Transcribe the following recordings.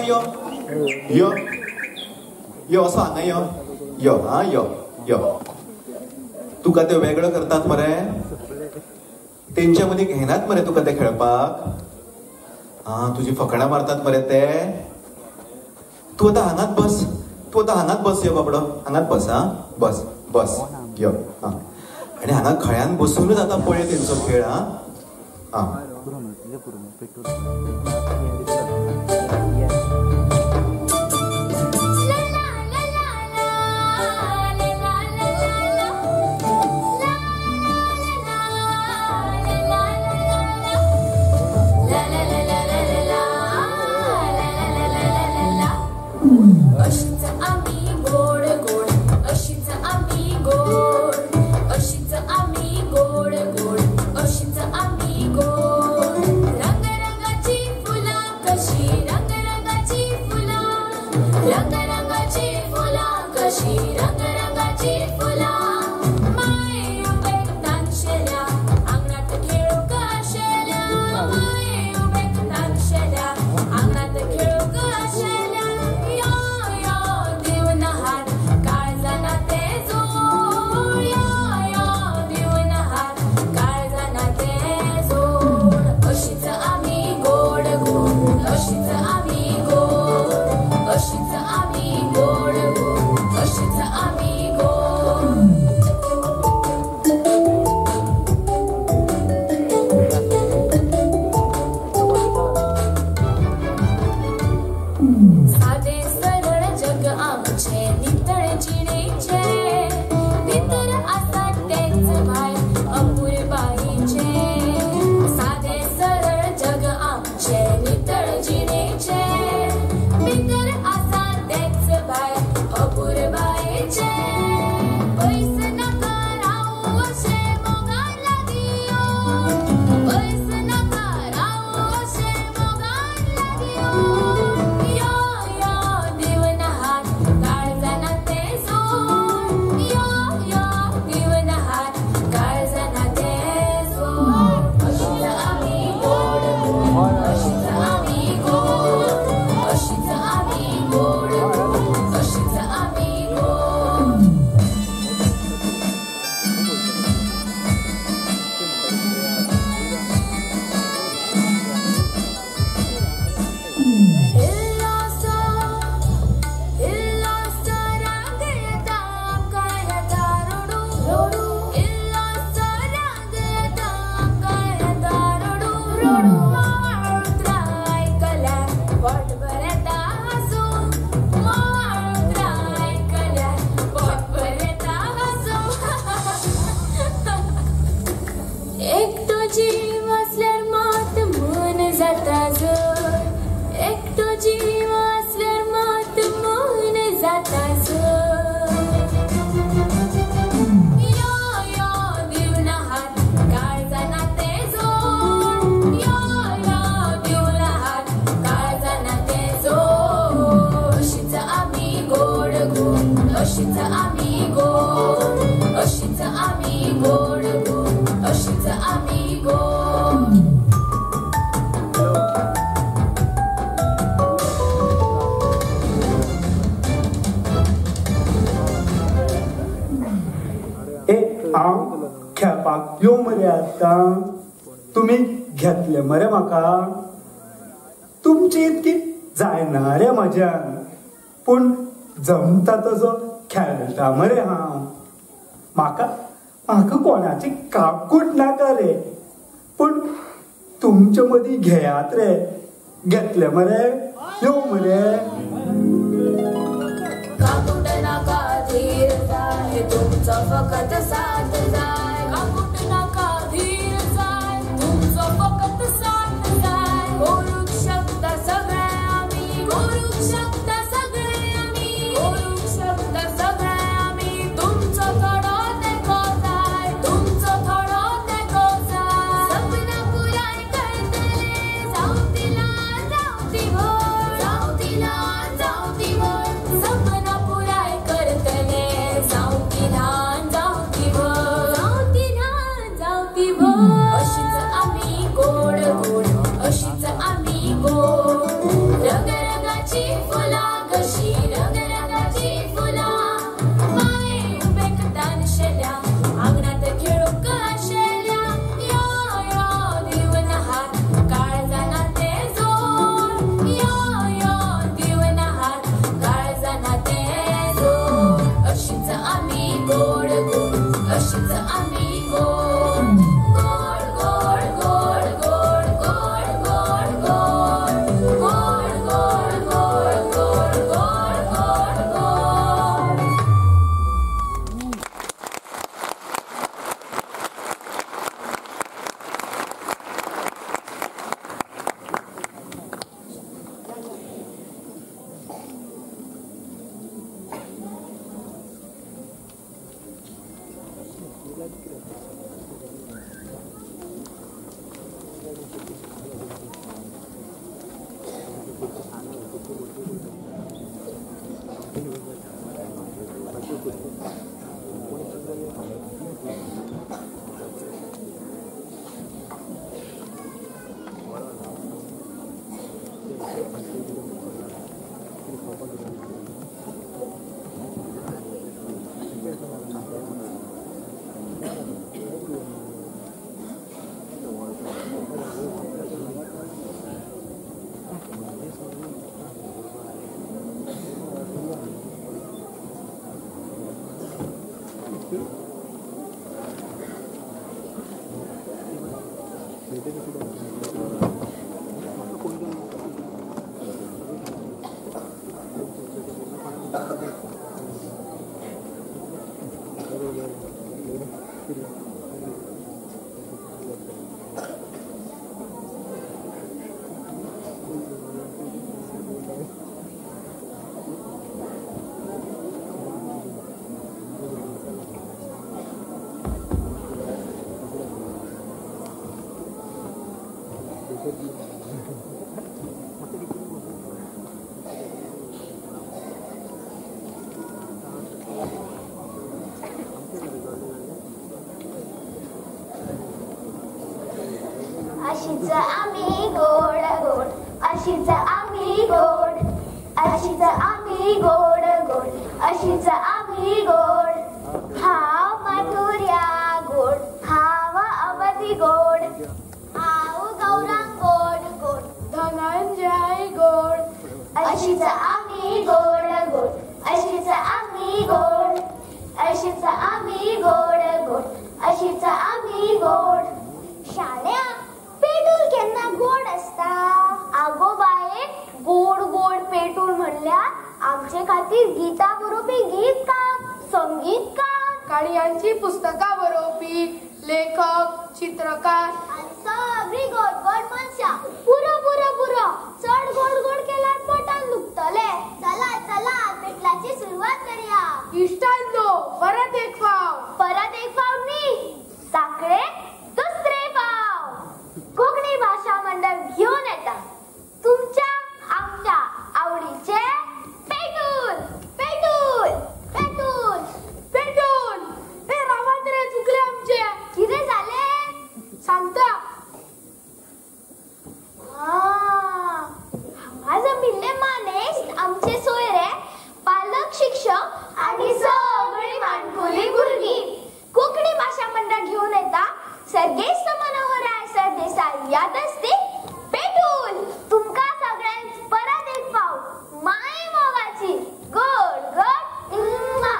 यो यो यो असो हांगा यो यो हा यो यो तुका ते वेगळं करतात मरे, तेंच्या मदीं घेनात मरे तुका ते खेळपाक. हा तुजी फकणां मारतात मरे ते. तूं आतां हांगाच बस, तूं आतां हांगाच बस यो बाबडो, हांगाच बस. हा बस बस यो. हा आनी हांगा खळ्यान बसुनूच आतां पळय तेंचो खेळ. हा हा खेळपाक यो मरे आतां तुमी घेतले मरे म्हाका, तुमची इतकी जायना रे म्हज्यान, पूण जमता तसो खेळटा मरे हांव. म्हाका म्हाका कोणाची काकूट नाका रे, पूण तुमचे मदीं घेयात रे. घेतले मरे यो मरे. काकूट नाका धीर जाय तुमचो फकत साथ जाय, काकूट नाका धीर जाय तुमचो फकत साथ जाय. करूंक शकता सगळें आमी, करूंक शकता सगळें आमी, करूंक शकता सगळें आमी. तुमचो थोडो तेंको जाय, तुमचो थोडो तेंको जाय. सपनां पुराय करतले जावं ती ल्हान जावं ती व्हड, जावं ती ल्हान जावं ती व्हड. सपनां पुराय करतले जावं ती ल्हान जावं ती अशीच आम्ही गोड गोड, अशीच आम्ही गोड, अशीच आम्ही गोड गोड, अशीच आम्ही गोड. हाव माधुर्या गोड, हाव अवधी गोड, हाव गौरांग गोड गोड, धनंजय गोड. अशीच आम्ही गोड गोड, अशीच आम्ही गोड, अशीच आम्ही गोड गोड, अशीच आम्ही गोड. शाण्या पेटूल केन्ना गोड आसता? आगो बाये, गोड गोड पेटूल म्हणल्यार आमचे खातीर गीता बरोवपी गीतकार, संगीतकार, काणयांची पुस्तकां बरोवपी लेखक, चित्रकार आनी सगळीं गोड गोड मनशां. पुरो पुरो पुरो, चड गोड गोड केल्यार पोटान दुखतलें. चला चला, पेटलाची सुरवात करया. इश्टांनो, परत एक फाव, परत एक फावट न्ही, साखळे दुसरे फाव. कोंकणी भाशा मंडळ घेवन येता तुमच्या आमच्या आवडीचे पेटूल. पेटूल पेटूल पेटूल. हे रावात रे, चुकले आमचे. कितें जालें सांगता. हांगा जमिल्ले मानेस्त, आमचे सोयरे, पालक, शिक्षक आनी सगळीं माणकुलीं भुरगीं कोंकणी भाशा मंडळ घेवन येता सर्गेस्त मनोहरराय सरदेसाय यादस्तीक पेटूल. तुमकां सगळ्यांक परत एक फावट माय मोगाची गोड गोड उम्मा.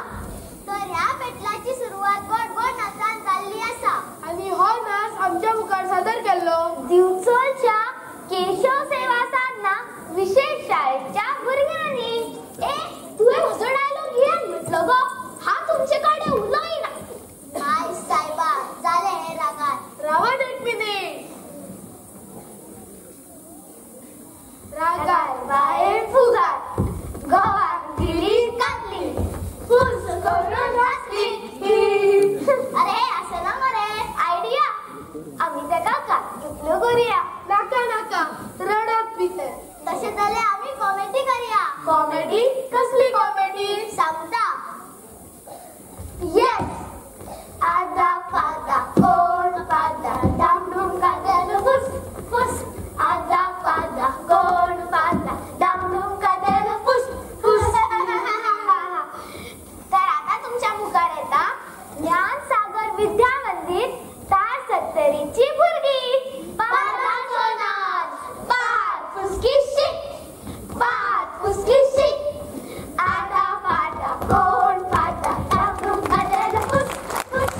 तर ह्या पेटलाची सुरवात गोड गोड नाचान जाल्ली आसा आनी हो नाच आमच्या मुखार सादर केल्लो दिवचलच्या केशव सेवा साधना विशेष शाळेच्या भुरग्यांनी. ए, तुवें म्हजो डायलॉग घेयात म्हटलो गो, हांव तुमचे कडेन उलयना. आय सायबा, जालें हें रागार. रावात एक मिनीट. रागार बाये फुगार, गोवार दिली कातली, फुस करून हांसली. अरे असं ना मरे, आयडिया, आमी तेका कातल्यो करुया. नाका नाका, रडत बी तें. तशें जाल्यार आमी कॉमेडी करया. कॉमेडी? कसली कॉमेडी? सांगता. येस, आदा पादा कोण पादा, डामडूम कादेल फुस फुस. आदा पादा कोण पादा, डामडूम कादेल फुस फुस. तर आता तुमच्या मुखार येता ज्ञान सागर विद्या मंदिर तार सत्तरीची भुरगीं. पादाचो नाच, पाद फुसकी शिक, पाद फुसकी शिक. आदा पादा कोण पादा, डामडूम कादेल फुस फुस.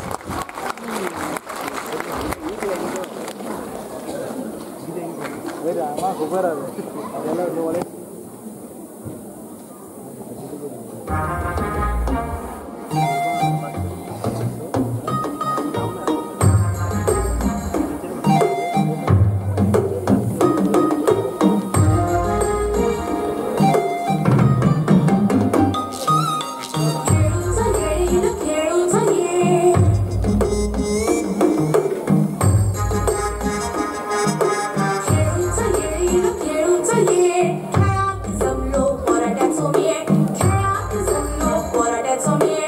खेळूंक जमलो पोराट्याचो मेळ, खेळाक जमलो पोराट्याचो मेळ.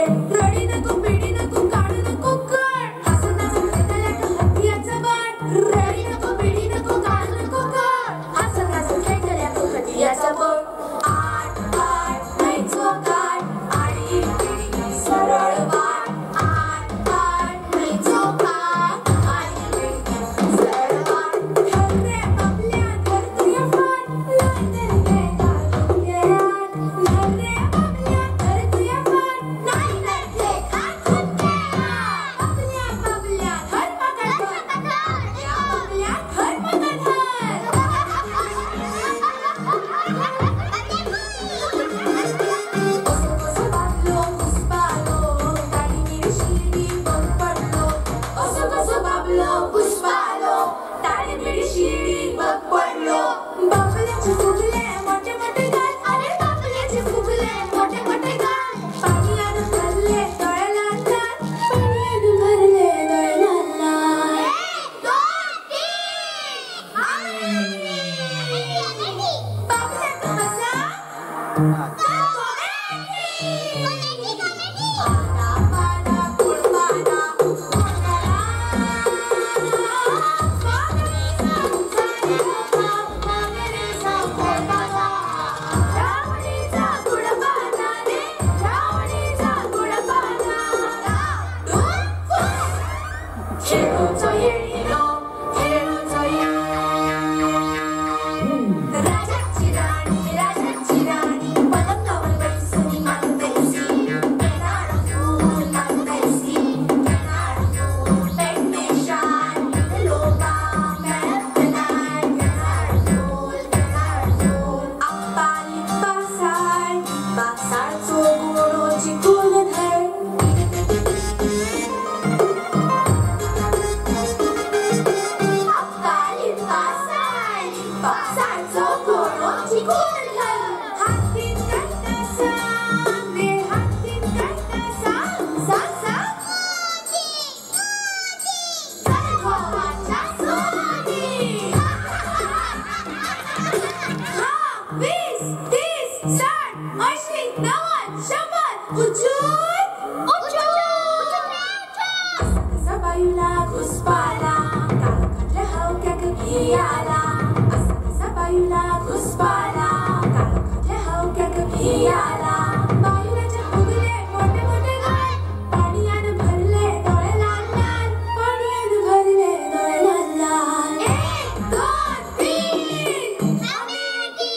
घुसपाला, काळोखांतल्या हावक्याक भी आला. बायलाचे फुगले मोठे मोठे गाल, पाणयान भरले दोळे लाल लाल, पाणयान भरले दोळे लाल लाल. 1 2 3 अमेठी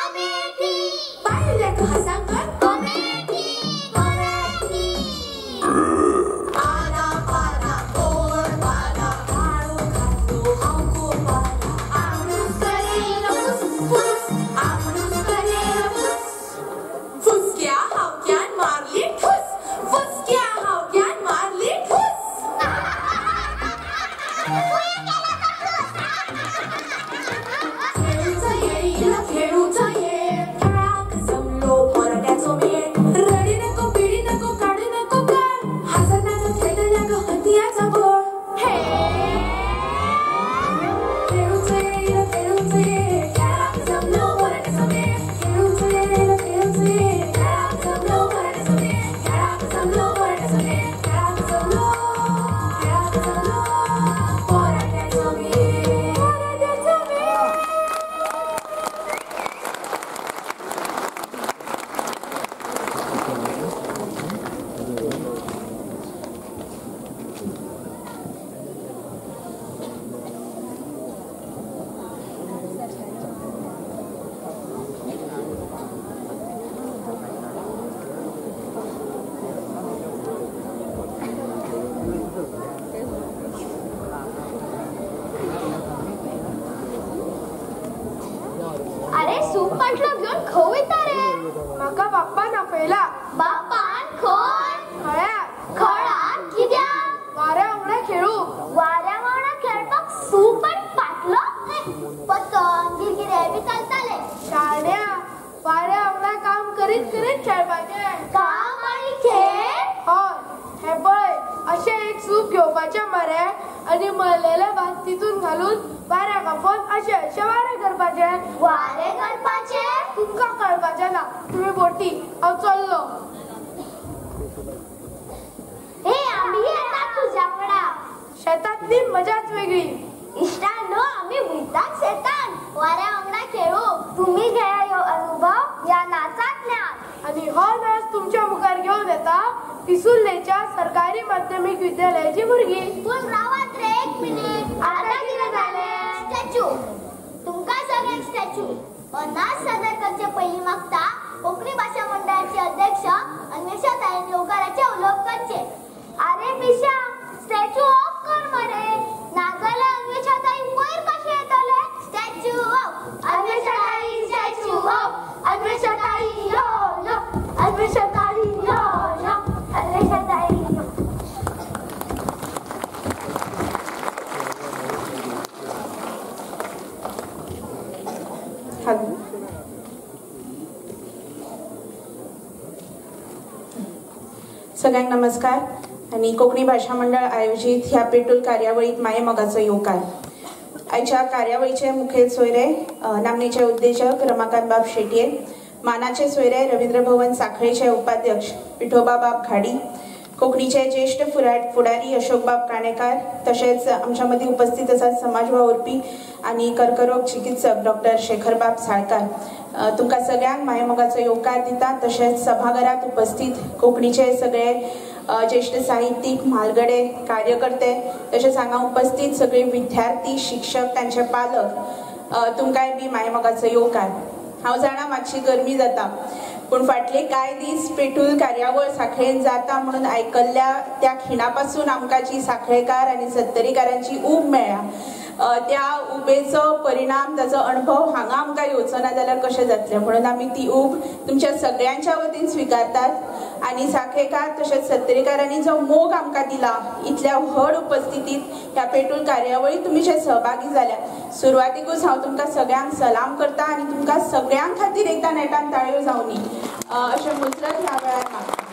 अमेठी, बायलाक हसांगत कॉमेडी कॉमेडी. आला पाला कोण पाला, काळो घातलो हावको पाला, आपणूच करेल फुस फुस, आपणूच करेल फुस. फुसक्या हावक्यान मारली ठुस, फुसक्या हावक्यान मारली ठुस. खेळूच येईल खेळूच ये, खेळाक जमलो पोराट्याचो मेळ. रडी नको पिडी नको काढू नको काळ, हासनाक खेळटल्याक हतयाचो गोळ. हे खेळूच येईल खेळूच ये, खेळाक जमलो पोराट्याचो मेळ. खेळूच येईल खेळूच ये, खेळाक जमलो पोराट्याचो मेळ. खेळाक जमलो पोराट्याचो मेळ, खेळाक जमलो, खेळाक जमलो पोराट्याचो मेळ, पोराट्याचो मेळ. अरे सूप पाटलो घेवन खंय वयता रे? म्हाका बाप्पान आपयला. बाप्पान खंय? खळ्यार. खळार कित्याक? वाऱ्या वांगडा खेळूंक. वाऱ्या वांगडा खेळपाक सूप आनी पाटलो? पतंग गिरगिरे बी चलताले. शाण्या, वाऱ्या वांगडा काम करीत करीत खेळपाचें. काम आनी खेळ? हय, हें पळय, अशें एक सूप घेवपाचें मरे आनी मळलेलें भात तितून घालून वाऱ्याक आपोवन अशें अशें वारें करपाचें. वारें करपाचें? तुमकां कळपाचें ना, तुमी बोटी, हांव चल्लो. हे आमी येतात तुज्या वांगडा. शेतांतली मजाच वेगळी. इश्टांनो, आमी वयतात शेतान वाऱ्या वांगडा खेळूंक. तुमी घेया ह्यो अनुभव ह्या नाचांतल्यान. आनी हो नाच तुमच्या मुखार घेवन येता पिसुर्लेच्या सरकारी माध्यमीक विद्यालयाची भुरगीं. पूण रावात रे एक मिनीट, आतां कितें जालें? स्टॅच्यू, तुमकां सगळ्यांक स्टॅच्यू. हो नाच सादर करचे पयलीं मागता कोंकणी भाशा मंडळाचे अध्यक्ष अन्वेषा ताईन येवकाराचें उलोवप करचें. अरे पिशा, स्टॅच्यू ऑफ कर मरे, नाजाल्यार अन्वेषा ताई वयर कशें येतलें? स्टॅच्यू ऑफ, अन्वेषा ताई स्टॅच्यू ऑफ, अन्वेषा ताई यो यो, अन्वेषा ताई यो यो, अन्वेषा ताई यो. हॅलो, सगळ्यांक नमस्कार आनी कोंकणी भाशा मंडळ आयोजीत ह्या पेटूल कार्यावळीत माये मोगाचो येवकार. आयच्या कार्यावळीचे मुखेल सोयरे नामनेचे उद्देजक रमाकांत बाब शेटये, मानाचे सोयरे रवींद्र भवन साखळेचे उपाध्यक्ष विठोबा बाब घाडी, कोंकणीचे ज्येष्ठ फुडारी अशोकबाब काणेकार, तशेंच आमच्या मदीं उपस्थित आसात समाज वावुरपी आनी कर्करोग चिकित्सक डॉक्टर शेखरबाब साळकार. तुमकां सगळ्यांक माये मोगाचो येवकार दिता. तशेंच सभाघरात उपस्थित कोंकणीचे सगळे ज्येष्ठ साहित्यीक, म्हालगडे, कार्यकर्ते, तशेंच हांगा उपस्थित सगळे विद्यार्थी, शिक्षक, तांचे पालक, तुमकांय बी माये मोगाचो येवकार. हांव जाणा मातशी गरमी जाता, पूण फाटले कांय दीस पेटूल कार्यावळ साखळेन जाता म्हणून आयकल्ल्या त्या खिणा पासून आमकां जी साखळेकार आनी सत्तरीकारांची ऊब मेळ्ळ्या, त्या उबेचो परिणाम, ताचो अणभव हांगा आमकां येवचो ना जाल्यार कशें जातलें, म्हणून आमी ती ऊब तुमच्या सगळ्यांच्या वतीन स्विकारतात. आनी साखळेकार तशेंच सत्तरीकारांनी जो मोग आमकां दिला इतल्या व्हड उपस्थितीत ह्या पेटूल कार्यावळीत तुमी जे सहभागी जाल्यात, सुरवातीकूच हांव तुमकां सगळ्यांक सलाम करता आनी तुमकां सगळ्यां खातीर एकदां नेटान ताळयो जावनी अशें मुजरत ह्या वेळार मागता.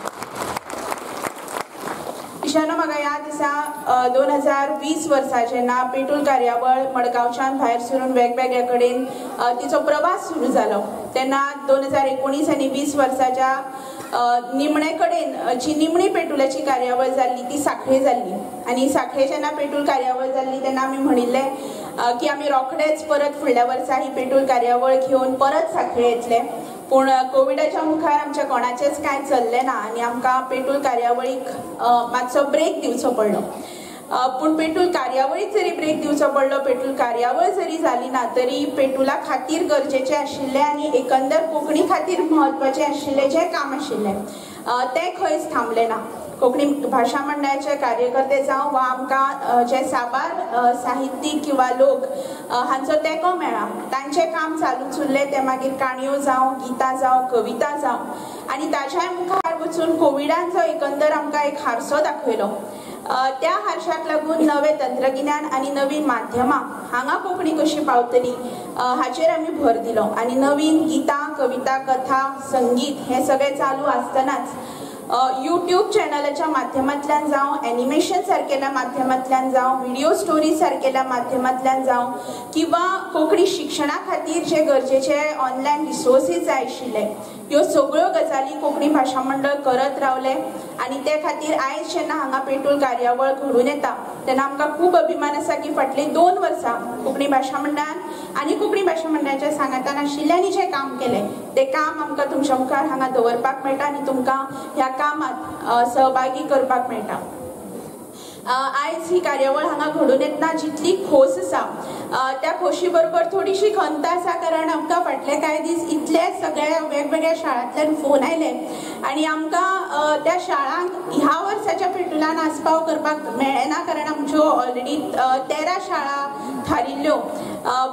ईशानो, म्हाका याद आसा 2020 वर्सा जेन्ना पेटूल कार्यावळ मडगांवच्यान भायर सरून वेगवेगळ्या कडेन तिचो प्रवास सुरू जालो, तेन्ना 2019 आनी 20 वर्साच्या निमणे कडेन जी निमणी पेटुलाची कार्यावळ जाल्ली ती साखळे जाल्ली. आनी साखळे जेन्ना पेटूल कार्यावळ जाल्ली तेन्ना आमी म्हणिल्लें की आमी रोखडेच परत फुडल्या वर्सा ही पेटूल कार्यावळ घेवन परत सांखळे येतले, पूण कोविडाच्या मुखार आमच्या कोणाचेंच कांय चल्लें ना आनी आमकां पेटूल कार्यावळीक मातसो ब्रेक दिवचो पडलो. पूण पेटूल कार्यावळीक जरी ब्रेक दिवचो पडलो, पेटूल कार्यावळ जरी जाली ना तरी पेटुला खातीर गरजेचें आशिल्लें आनी एकंदर कोंकणी खातीर म्हत्वाचें आशिल्लें जें काम आशिल्लें तें खंयच थांबलें ना. कोंकणी भाशा मंडळाचे कार्यकर्ते जावं वा आमकां जे साबार साहित्यीक किंवा लोक हांचो तेंको मेळ्ळा तांचें काम चालूच उरलें, तें मागीर काणयो जावं, गितां जावं, कविता जावं. आनी ताच्याय मुखार वचून कोविडान जो एकंदर आमकां एक हारसो दाखयलो त्या हारशाक लागून नवें तंत्रगिन्यान आनी नवीन माध्यमां हांगा कोंकणी कशी पावतली हाचेर आमी भर दिलो आनी नवीन गितां, कविता, कथा, संगीत हें सगळें चालू आसतनाच यूट्यूब चॅनलाच्या माध्यमांतल्यान जावं, एनिमेशन सारकेल्या माध्यमांतल्यान जावं, व्हिडिओ स्टोरी सारकेल्या माध्यमांतल्यान जावं किंवा कोंकणी शिक्षणा खातीर जे गरजेचे ऑनलायन रिसोर्सीस जाय आशिल्ले ह्यो सगळ्यो गजाली कोंकणी भाशा मंडळ करत रावले. आनी ते खातीर आयज जेन्ना हांगा पेटूल कार्यावळ घडून येता तेन्ना आमकां खूब अभिमान आसा की फाटलीं 2 वर्सां कोंकणी भाशा मंडळान आनी कोंकणी भाशा मंडळाच्या सांगातान आशिल्ल्यांनी जें काम केलें तें काम आमकां तुमच्या मुखार हांगा दवरपाक मेळटा आनी तुमकां ह्या कामात सहभागी करपाक मेळटा. आयज ही कार्यावळ हांगा घडून येतना जितली खोस आसा त्या खोशी बरोबर थोडीशी खंत आसा, कारण आमकां फाटले कांय दीस इतले सगळ्या वेगवेगळ्या शाळांतल्यान फोन आयले आनी आमकां त्या शाळांक ह्या वर्साच्या पेटुलान आस्पाव करपाक मेळ्ळें ना, कारण आमच्यो ऑलरेडी 13 शाळा थारिल्ल्यो.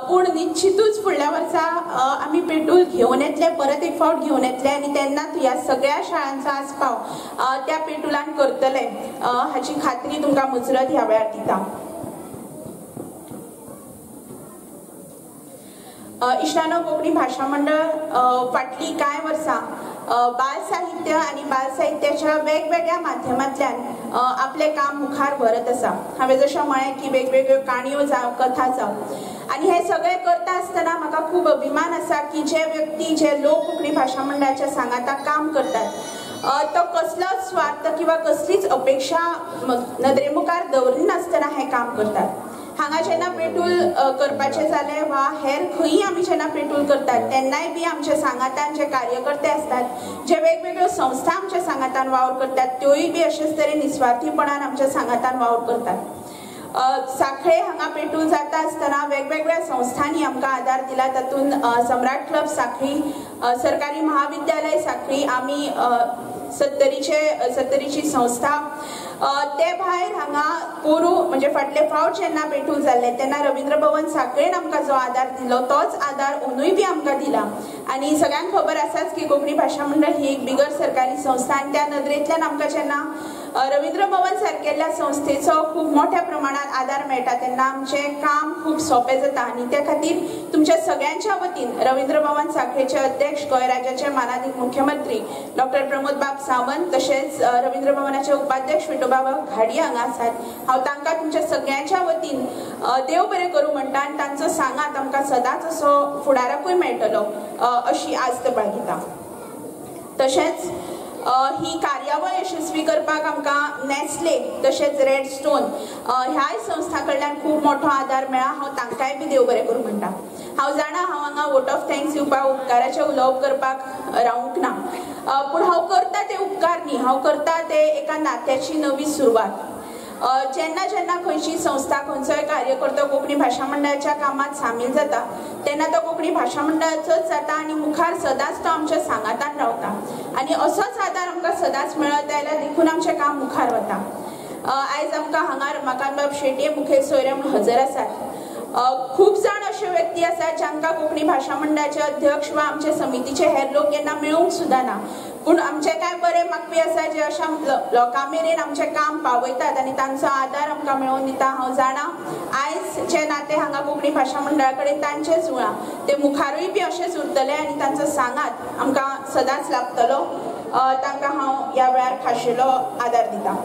पूण निश्चितूच फुडल्या वर्सा आमी पेटूल घेवन येतले, परत एक फावट घेवन येतले आनी तेन्ना ह्या सगळ्या शाळांचो आस्पाव त्या पेटुलान करतले हाची खात्री तुमकां मुजरत ह्या वेळार दिता. इश्टानो, कोंकणी भाशा मंडळ फाटलीं कांय वर्सां बाल साहित्य आनी बाल साहित्याच्या वेगवेगळ्या माध्यमांतल्यान आपलें काम मुखार व्हरत आसा. हांवें जशें म्हळें की वेगवेगळ्यो काणयो जावं, कथा जावं, आनी हें सगळें करता आसतना म्हाका खूब अभिमान आसा की जे व्यक्ती, जे लोक कोंकणी भाशा मंडळाच्या सांगाताक काम करतात तो कसलोच स्वार्थ किंवा कसलीच अपेक्षा नदरे मुखार दवरिनासतना हें काम करतात. हांगा जेन्ना पेटूल करपाचें जालें वा हेर खंयी आमी जेन्ना पेटूल करतात तेन्नाय बी आमच्या सांगातान जे कार्यकर्ते आसतात, जे वेगवेगळ्यो संस्था आमच्या सांगातान वावर करतात त्योय बी अशेच तरेन निस्वार्थीपणान आमच्या सांगातान वावर करतात. सांखळे हांगा पेटूल जाता आसतना वेगवेगळ्या संस्थांनी आमकां आदार दिला, तातूंत सम्राट क्लब सांखळी, सरकारी महाविद्यालय सांखळी, आमी सत्तरीची संस्था, ते भायर हांगा पोरू म्हणजे फाटले फावट जेन्ना पेटूल जाल्लें तेन्ना रवींद्र भवन सांखळेन आमकां जो आदार दिलो तोच आदार ओनूय बी आमकां दिला. आनी सगळ्यांक खबर आसाच की कोंकणी भाशा मंडळ ही एक बिगर सरकारी संस्था आनी त्या नदरेंतल्यान आमकां जेन्ना रवींद्र भवन सारकेल्या संस्थेचो खूब मोठ्या प्रमाणात आदार मेळटा तेन्ना आमचें काम खूब सोंपें जाता. आनी त्या खातीर तुमच्या सगळ्यांच्या वतीन रवींद्र भवन सांखळेचे अध्यक्ष, गोंय राज्याचे मानादीक मुख्यमंत्री डॉक्टर प्रमोद बाब सावंत, तशेंच रवींद्र भवनाचे उपाध्यक्ष विठोबाब घाडी हांगा आसात. हांव तांकां तुमच्या सगळ्यांच्या वतीन देव बरें करूं म्हणटा आनी तांचो सांगात आमकां सदांच असो फुडाराकूय मेळटलो अशी आस्त बाळगिता. तशेंच ही कार्यावळ यशस्वी करपाक आमकां नॅस्ले तशेंच रेड स्टोन ह्याय संस्था कडल्यान खूब मोठो आदार मेळ्ळा. हांव तांकांय बी देव बरें करूं म्हणटा. हांव जाणा हांव हांगा वोट ऑफ thanks दिवपाक, उपकाराचें उलोवप करपाक रावूंक ना, पूण हांव करता ते उपकार न्ही, हांव करता ते एका नात्याची नवी सुरवात. जेन्ना जेन्ना खंयची संस्था, खंयचोय कार्यकर्तो कोंकणी भाशा मंडळाच्या कामात सामील जाता तेन्ना तो कोंकणी भाशा मंडळाचोच जाता आनी मुखार सदांच तो आमच्या सांगातान रावता आनी असोच आदार आमकां सदांच मेळत आयला, देखून आमचें काम मुखार वता. आयज आमकां हांगा रमाकांतबाब शेट्ये मुखेल सोयरे म्हूण हजर आसात. खूब जाण अश्यो व्यक्ती आसात जांकां कोंकणी भाशा मंडळाचे अध्यक्ष वा आमचे समितीचे हेर लोक केन्ना मेळूंक सुद्दां ना, पूण आमचें कांय बरें मागपी आसा जे अशा लोकां मेरेन आमचें काम पावयतात आनी तांचो आदार आमकां मेळोवन दिता. हांव जाणा आयज जें नातें हांगा कोंकणी भाशा मंडळा कडेन तांचें जुळां तें मुखारूय बी अशेंच उरतलें आनी तांचो सांगात आमकां सदांच लाभतलो. तांकां हांव ह्या वेळार खाशेलो आदार दिता.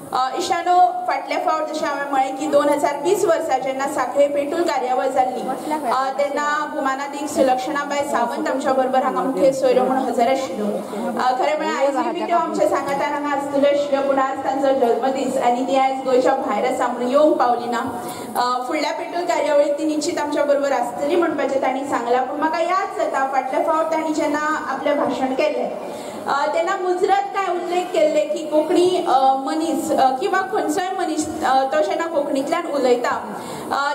इशानो फाटल्या फावट जशें हांवें म्हळें की 2020 वर्सा जेन्ना साखळे पेटूल कार्यावळ जाल्ली तेन्ना भुमानादीक सुलक्षणाबाय सावंत आमच्या बरोबर हांगा मुखेल सोयरो म्हूण हजर आशिल्ल्यो. खरें म्हळ्यार आयजूय बी त्यो आमच्या सांगातान हांगा आसतल्यो आशिल्ल्यो, पूण आज तांचो जल्मदीस आनी ती आयज गोंयच्या भायर आसा म्हणून येवंक पावली ना. फुडल्या पेटूल कार्यावळीत ती निश्चित आमच्या बरोबर आसतली म्हणपाचें तांणी सांगलां. पूण म्हाका याद जाता फाटल्या फावट तांणी जेन्ना आपलें भाशण केलें तेन्ना मुजरत काय उल्लेख केल्ले की कोंकणी मनीस किंवा खंयचोय मनीस तो जेन्ना कोंकणींतल्यान उलयता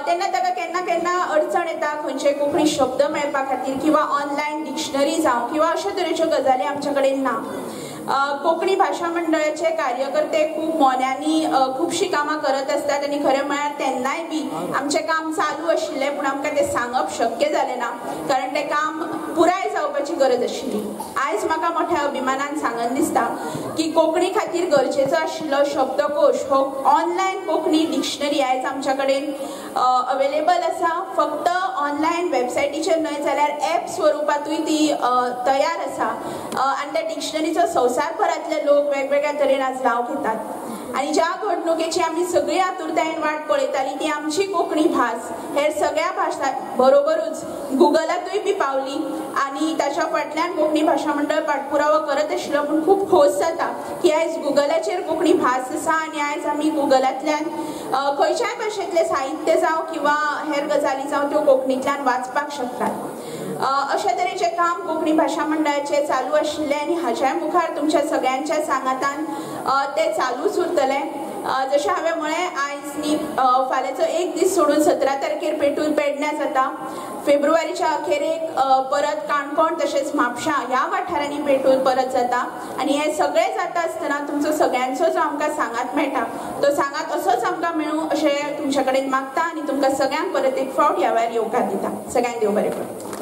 तेन्ना ताका केन्ना केन्ना अडचण येता खंयचे कोंकणी शब्द मेळपा खातीर किंवा ऑनलायन डिक्शनरी जावं किंवा अशे तरेच्यो गजाली आमच्या कडेन ना. कोंकणी भाशा मंडळाचे कार्यकर्ते खूब मोन्यांनी खुबशीं कामां करत आसतात आनी खरें म्हळ्यार तेन्नाय बी आमचें काम चालू आशिल्लें, पूण आमकां तें सांगप शक्य जालें ना कारण तें काम पुराय जावपाची गरज आशिल्ली. आयज म्हाका मोठ्या अभिमानान सांगन दिसता की कोंकणी खातीर गरजेचो आशिल्लो शब्दकोश हो ऑनलायन कोंकणी डिक्शनरी आयज आमच्या कडेन अवेलेबल आसा. फक्त ऑनलायन वेबसायटीचेर न्हय जाल्यार एप स्वरुपांतूय ती तयार आसा आनी त्या डिक्शनरीचो संवसारभरांतले लोक वेगवेगळ्या तरेन आज लाव घेतात. आनी ज्या घडणुकेची आमी सगळी आतुरतायेन वाट पळयताली ती आमची कोंकणी भास हेर सगळ्या भाशा बरोबरूच गुगलांतूय बी पावली आनी ताच्या फाटल्यान कोंकणी भाशा मंडळ पाठपुरावो करत आशिल्लो. पूण खूब खोस जाता की आयज गुगलाचेर कोंकणी भास आसा आनी आयज आमी गुगलांतल्यान खंयच्याय भाशेंतलें साहित्य जावं किंवा हेर गजाली जावं त्यो कोंकणींतल्यान वाचपाक शकतात. अशा तरेचें काम कोंकणी भाशा मंडळाचें चालू आशिल्लें आनी हाज्या मुखार तुमच्या सगळ्यांच्या सांगातान तें चालूच उरतलें. जशें हांवें म्हळें आयज न्ही फाल्यांचो एक दीस सोडून 17 तारखेर पेटूल पेडण्यां जाता. फेब्रुवारीच्या अखेरेक परत काणकोण तशेंच म्हापशां ह्या वाठारांनी पेटूल परत जाता आनी हें सगळें जाता आसतना तुमचो सगळ्यांचो जो आमकां सांगात मेळटा तो सांगात असोच आमकां मेळूं अशें तुमच्या कडेन मागता आनी तुमकां सगळ्यांक परत एक फावट ह्या वेळार येवकार दिता. सगळ्यांक देव बरें करूं.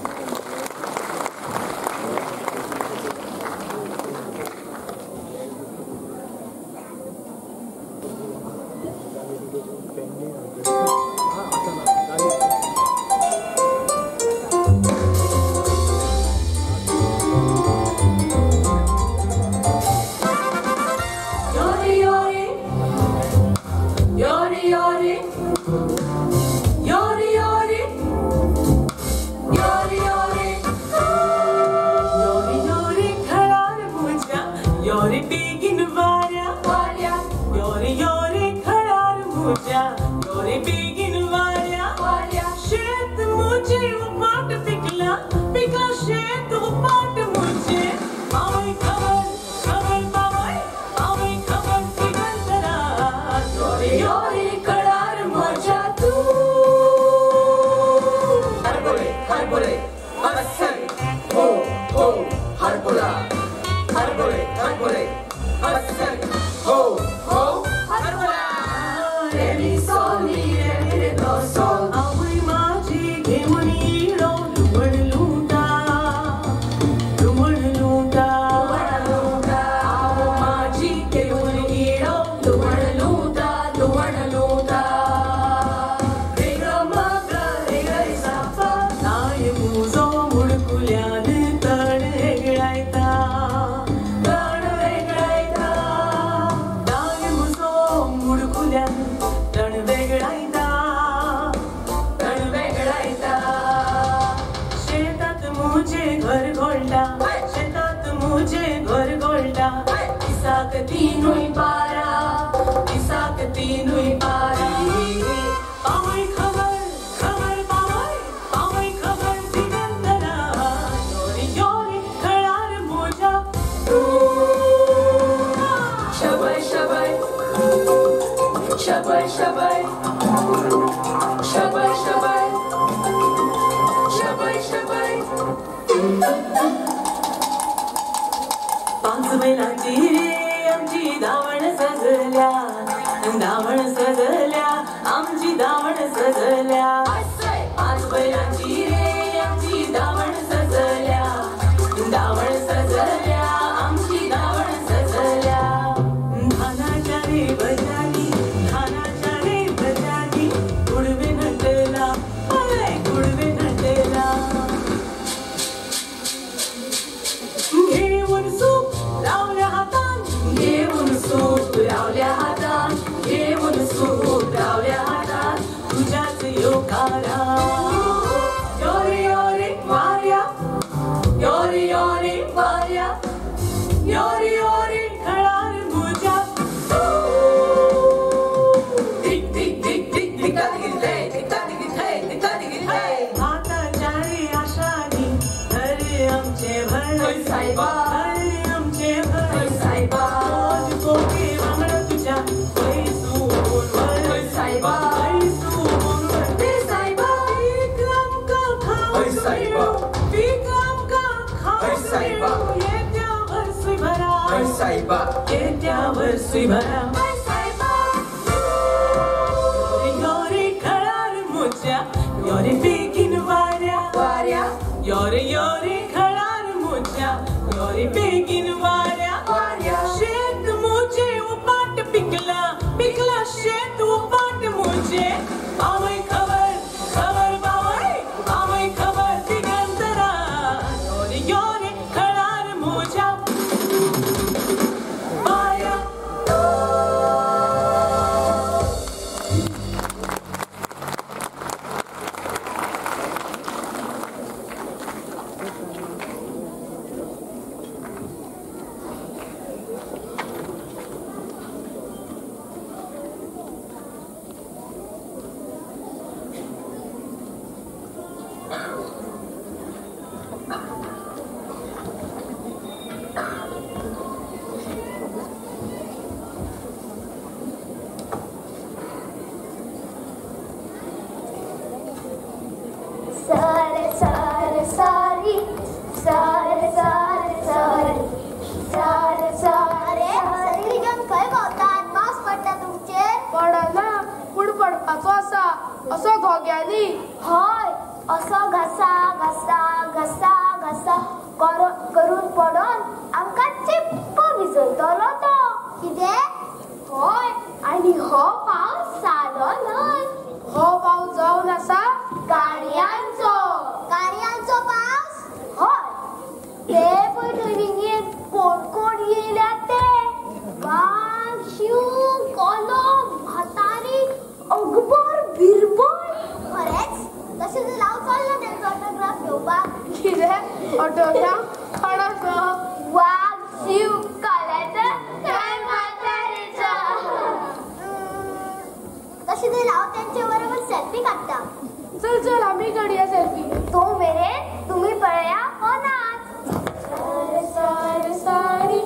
घेऊन सूप लावल्या हातान. सायबा येत्या वर्सूय बरा सायबा योरे खळार मुज्या योरे बेगीन वाऱ्या वाऱ्या योरे योरे खळार मुज्या योरे बेगीन वाऱ्या वाऱ्या शेत मुझे उपाट पिकला पिकला शेत उपाट मुझे आवय खबर खबर बावय आवय खबर दिगंतरा योरे योरे खळार मुज्या वाऱ्या. सारे सारे सारी सारे सारे सारी सारे सारे सगळी घेवन खंय भोंवतात? पावस पडटा तुमचेर? पडना पूण पडपाचो आसा असो घोग्यांनी. हय, असो घसा घसा घसा घसा करून पडोन आमकां चिप्प भिजयतलो तो. कितें? हय, आनी हो पावस सादो न्हय. हो पावस जावन आसा गाडयांचो. गाडयांचो पावस? हय, ते पळय थंय रिंगेन कोण कोण येयल्यात ते. वाग, शींव, कोलो, म्हातारी, अकबर, बिरबल. खरेंच? तशें जाल्यार हांव चल्लां तेंचो ऑटोग्राफ घेवपाक. कितें ऑटोग्राफ? कोणाचो? वाग, शींव, कोल्याचो काय म्हातारेचो? तशें जाल्यार हांव तेंचे बरोबर सेल्फी काडटा. चल चल आमी काडया सेल्फी. तो मेरेन तुमी पळया हो नाच. सारे सारे सारी.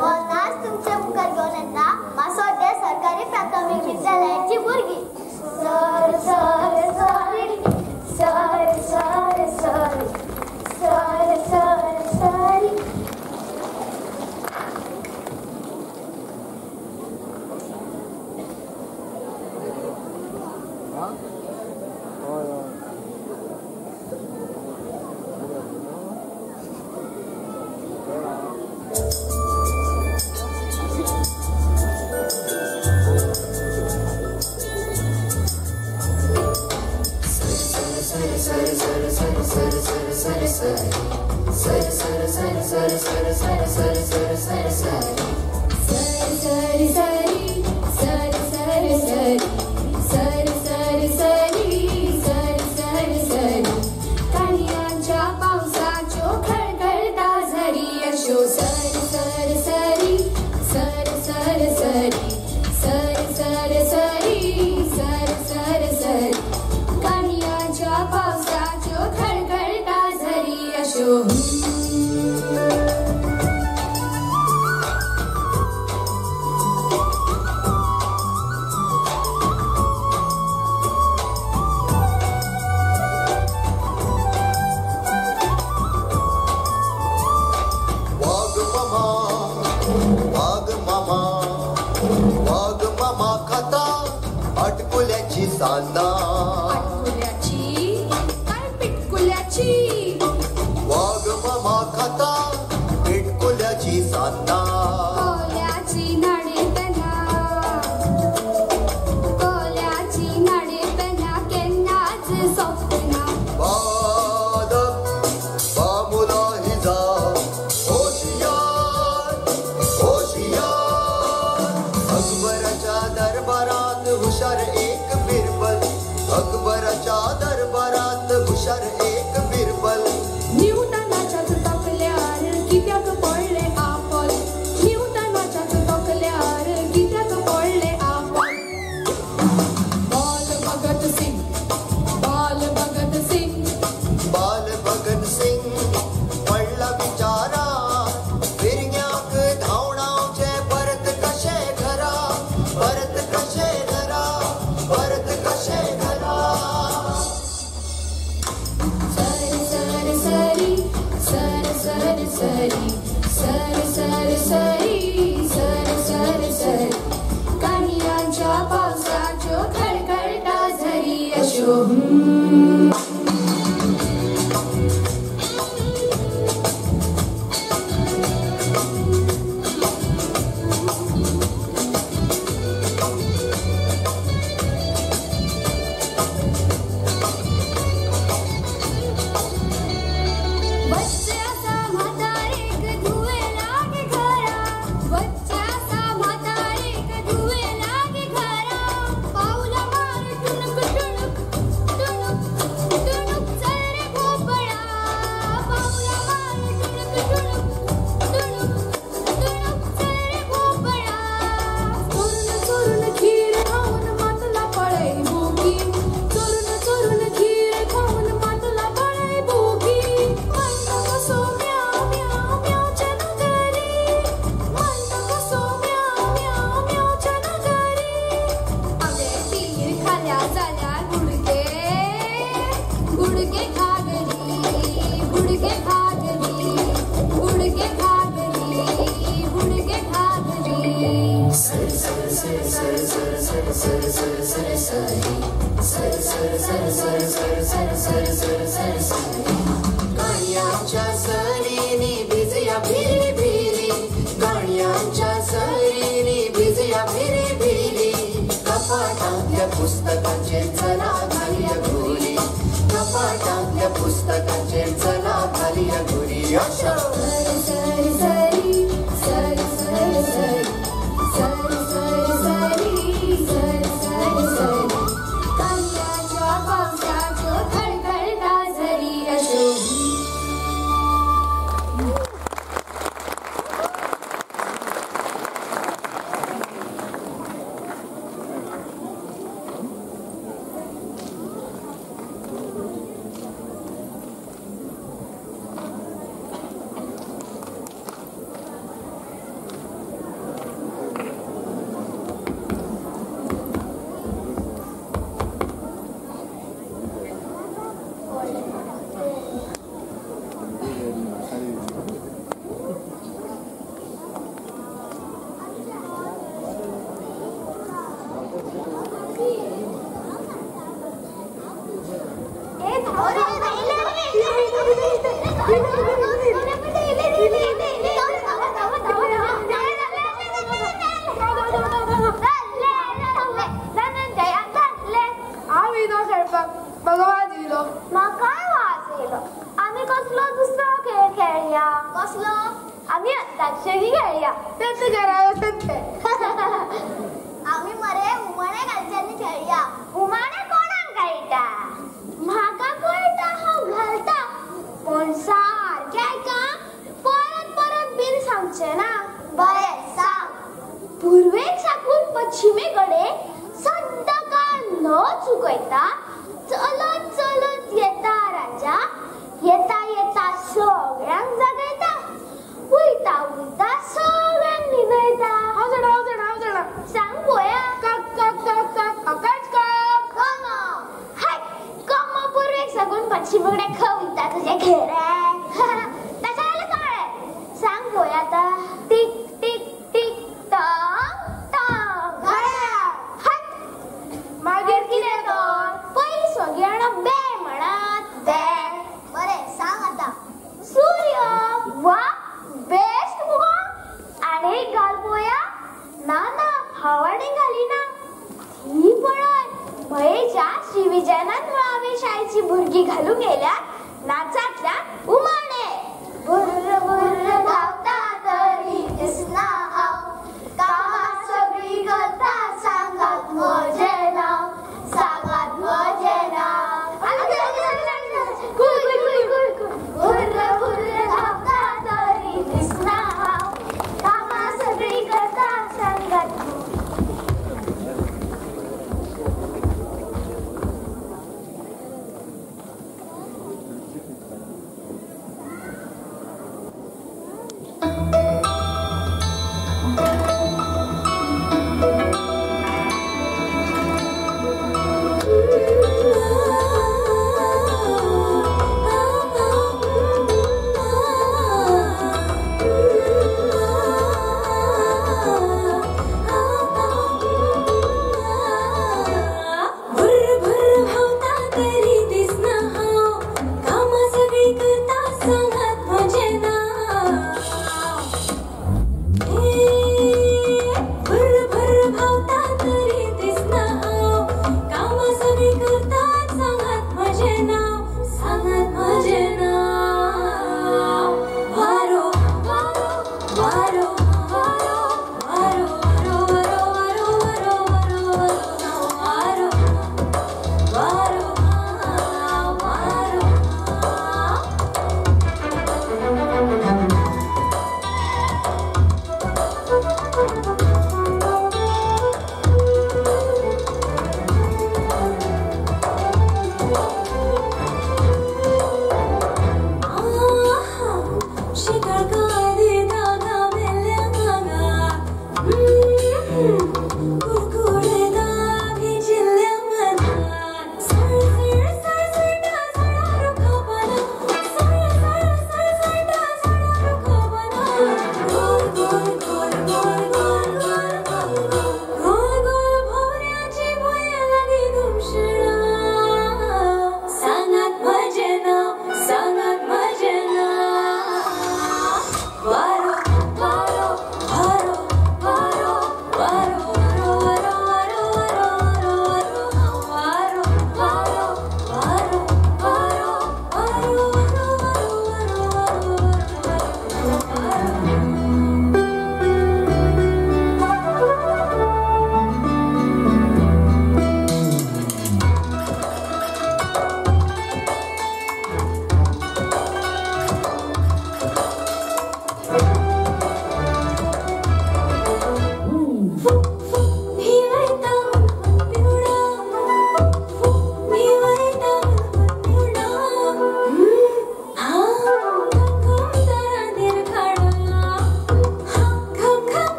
हो नाच तुमच्या मुखार घेवन येता मासोड्डें सरकारी प्राथमीक विद्यालयाची भुरगीं. सारे सारे सारी सारे सारे सारी सारे सारे सारी. Sar sar sar sar sar sar sar sar sar सरी sir sir sir sir sir sir sir sir sir सरी। गाणयांच्या सरीनी भिजया भिरी भिरी, गाणयांच्या सरीनी भिजया भिरी भिरी। कपाटांतल्या पुस्तकांचेर चला घालया घुरी, कपाटांतल्या पुस्तकांचेर चला घालया घुरी। अशा sir sir sorry sir sir sorry sir sir sorry sir sir sorry. कांद्याच्या पावसाच्यो खळखळटा झरी अशो।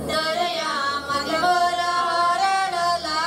दर्या मध्ये मोर हरडला.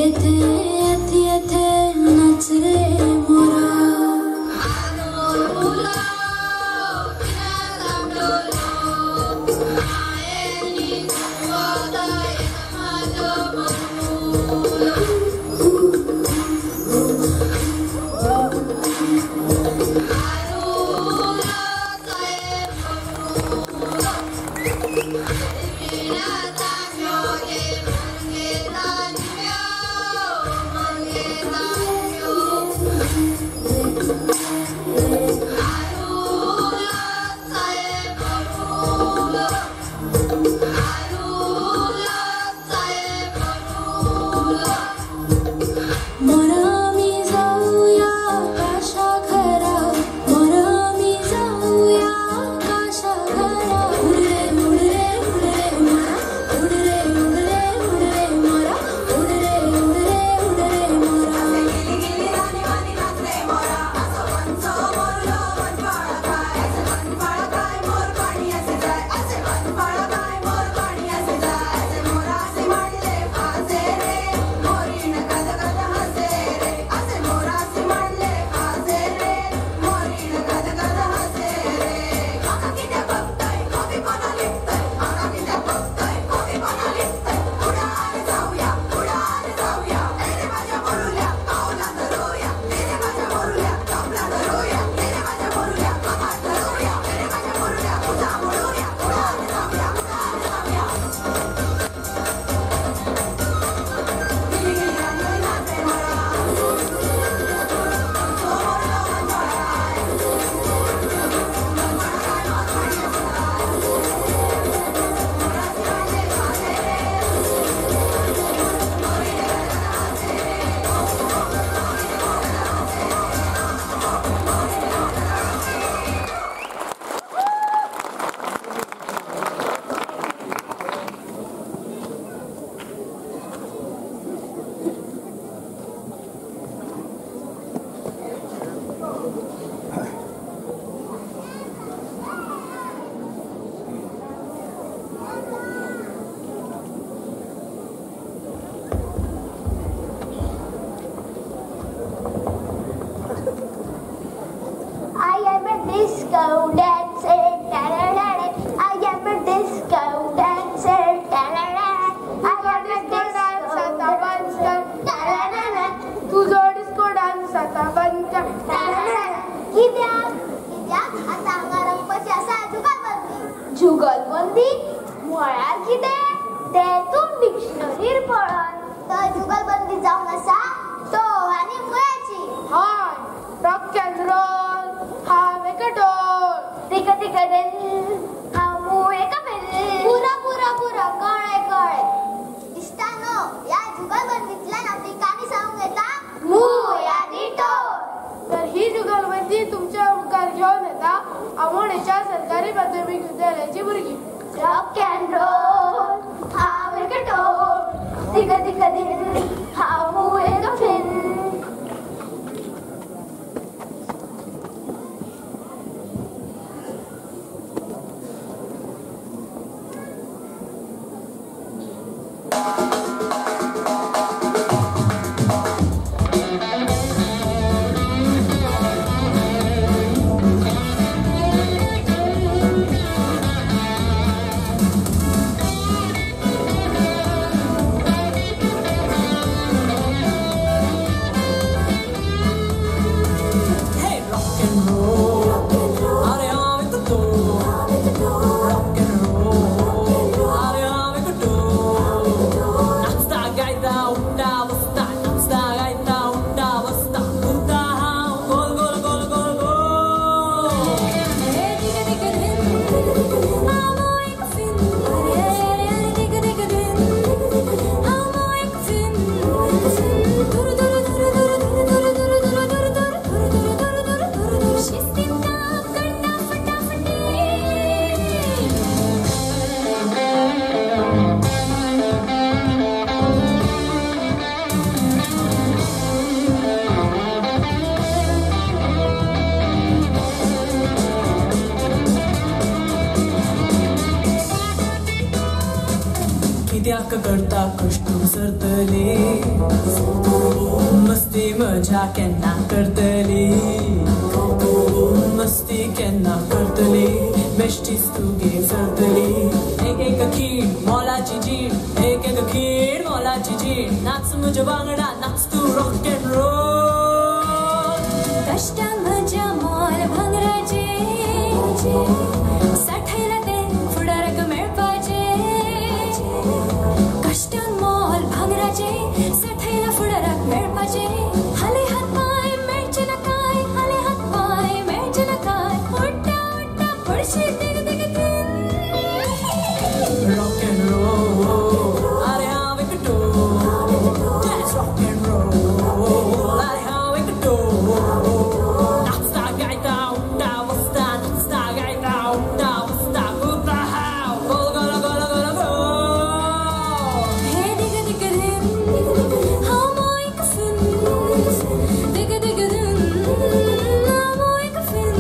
येथे येथे येथे नाच रे मोरा. Disco dancer, da-da-da-da. I am a disco dancer, da-da-da. I am a disco dancer, da-da-da-da. तुझो डिस्को डान्स आता बंद कर, da-da-da. कित्याक कित्याक आतां हांगा रंगपाची आसा जुगलबंदी. जुगलबंदी म्हळ्यार कितें तें तूं डिक्शनरीर पळय. तर जुगलबंदी जावन आसा तो आनी मुळ्याची. हय, रॉक अँड रोल हांव एका ढोल, तिका तिका दिन हांव एका बेल. पुरा पुरा पुरा कळ्ळें कळ्ळें. इश्टानो, ह्या जुगलबंदींतल्यान आपली काणी सांगूंक येता मूय आनी टोल. तर ही जुगलबंदी तुमच्या मुखार घेवन येता आमोणेच्या सरकारी प्राथमीक विद्यालयाची भुरगीं. रॉक अँड रोल हांव एका ढोल, तिका तिका दिन हांव एका बेल. Thank you. करता कश्टू सरतली मस्ती मजा केन्ना करतली मस्ती केन्ना करतली बेश्टीच तुगे सरतली एक एक खीण मोलाची जीण एक एक खीण मोलाची जीण नाच म्हज्या वांगडा नाच तूं रॉक एंड रोल कश्टां म्हज्या मोल भांगराचें साठयलां तें फुडाराक मेळपाचें कश्टां मोल भांगराचें साठयलां फुडाराक मेळपाचें हाले हात पांय मेळचे ना काय हाले हात पांय मेळचे ना काय उडटा उडटा पडशी दिग दिग दिन रॉक एंड रोल अरे हांव एक डोल That's rock and roll अरे हांव एक डोल नाचता गायता उडटा बसता नाचता गायता उडटा बसता कुत्ता हांव गोल गोल गोल गोल गोल हे दिग दिग दिन हांव एक फिन दिग दिग दिन हांव एक फिन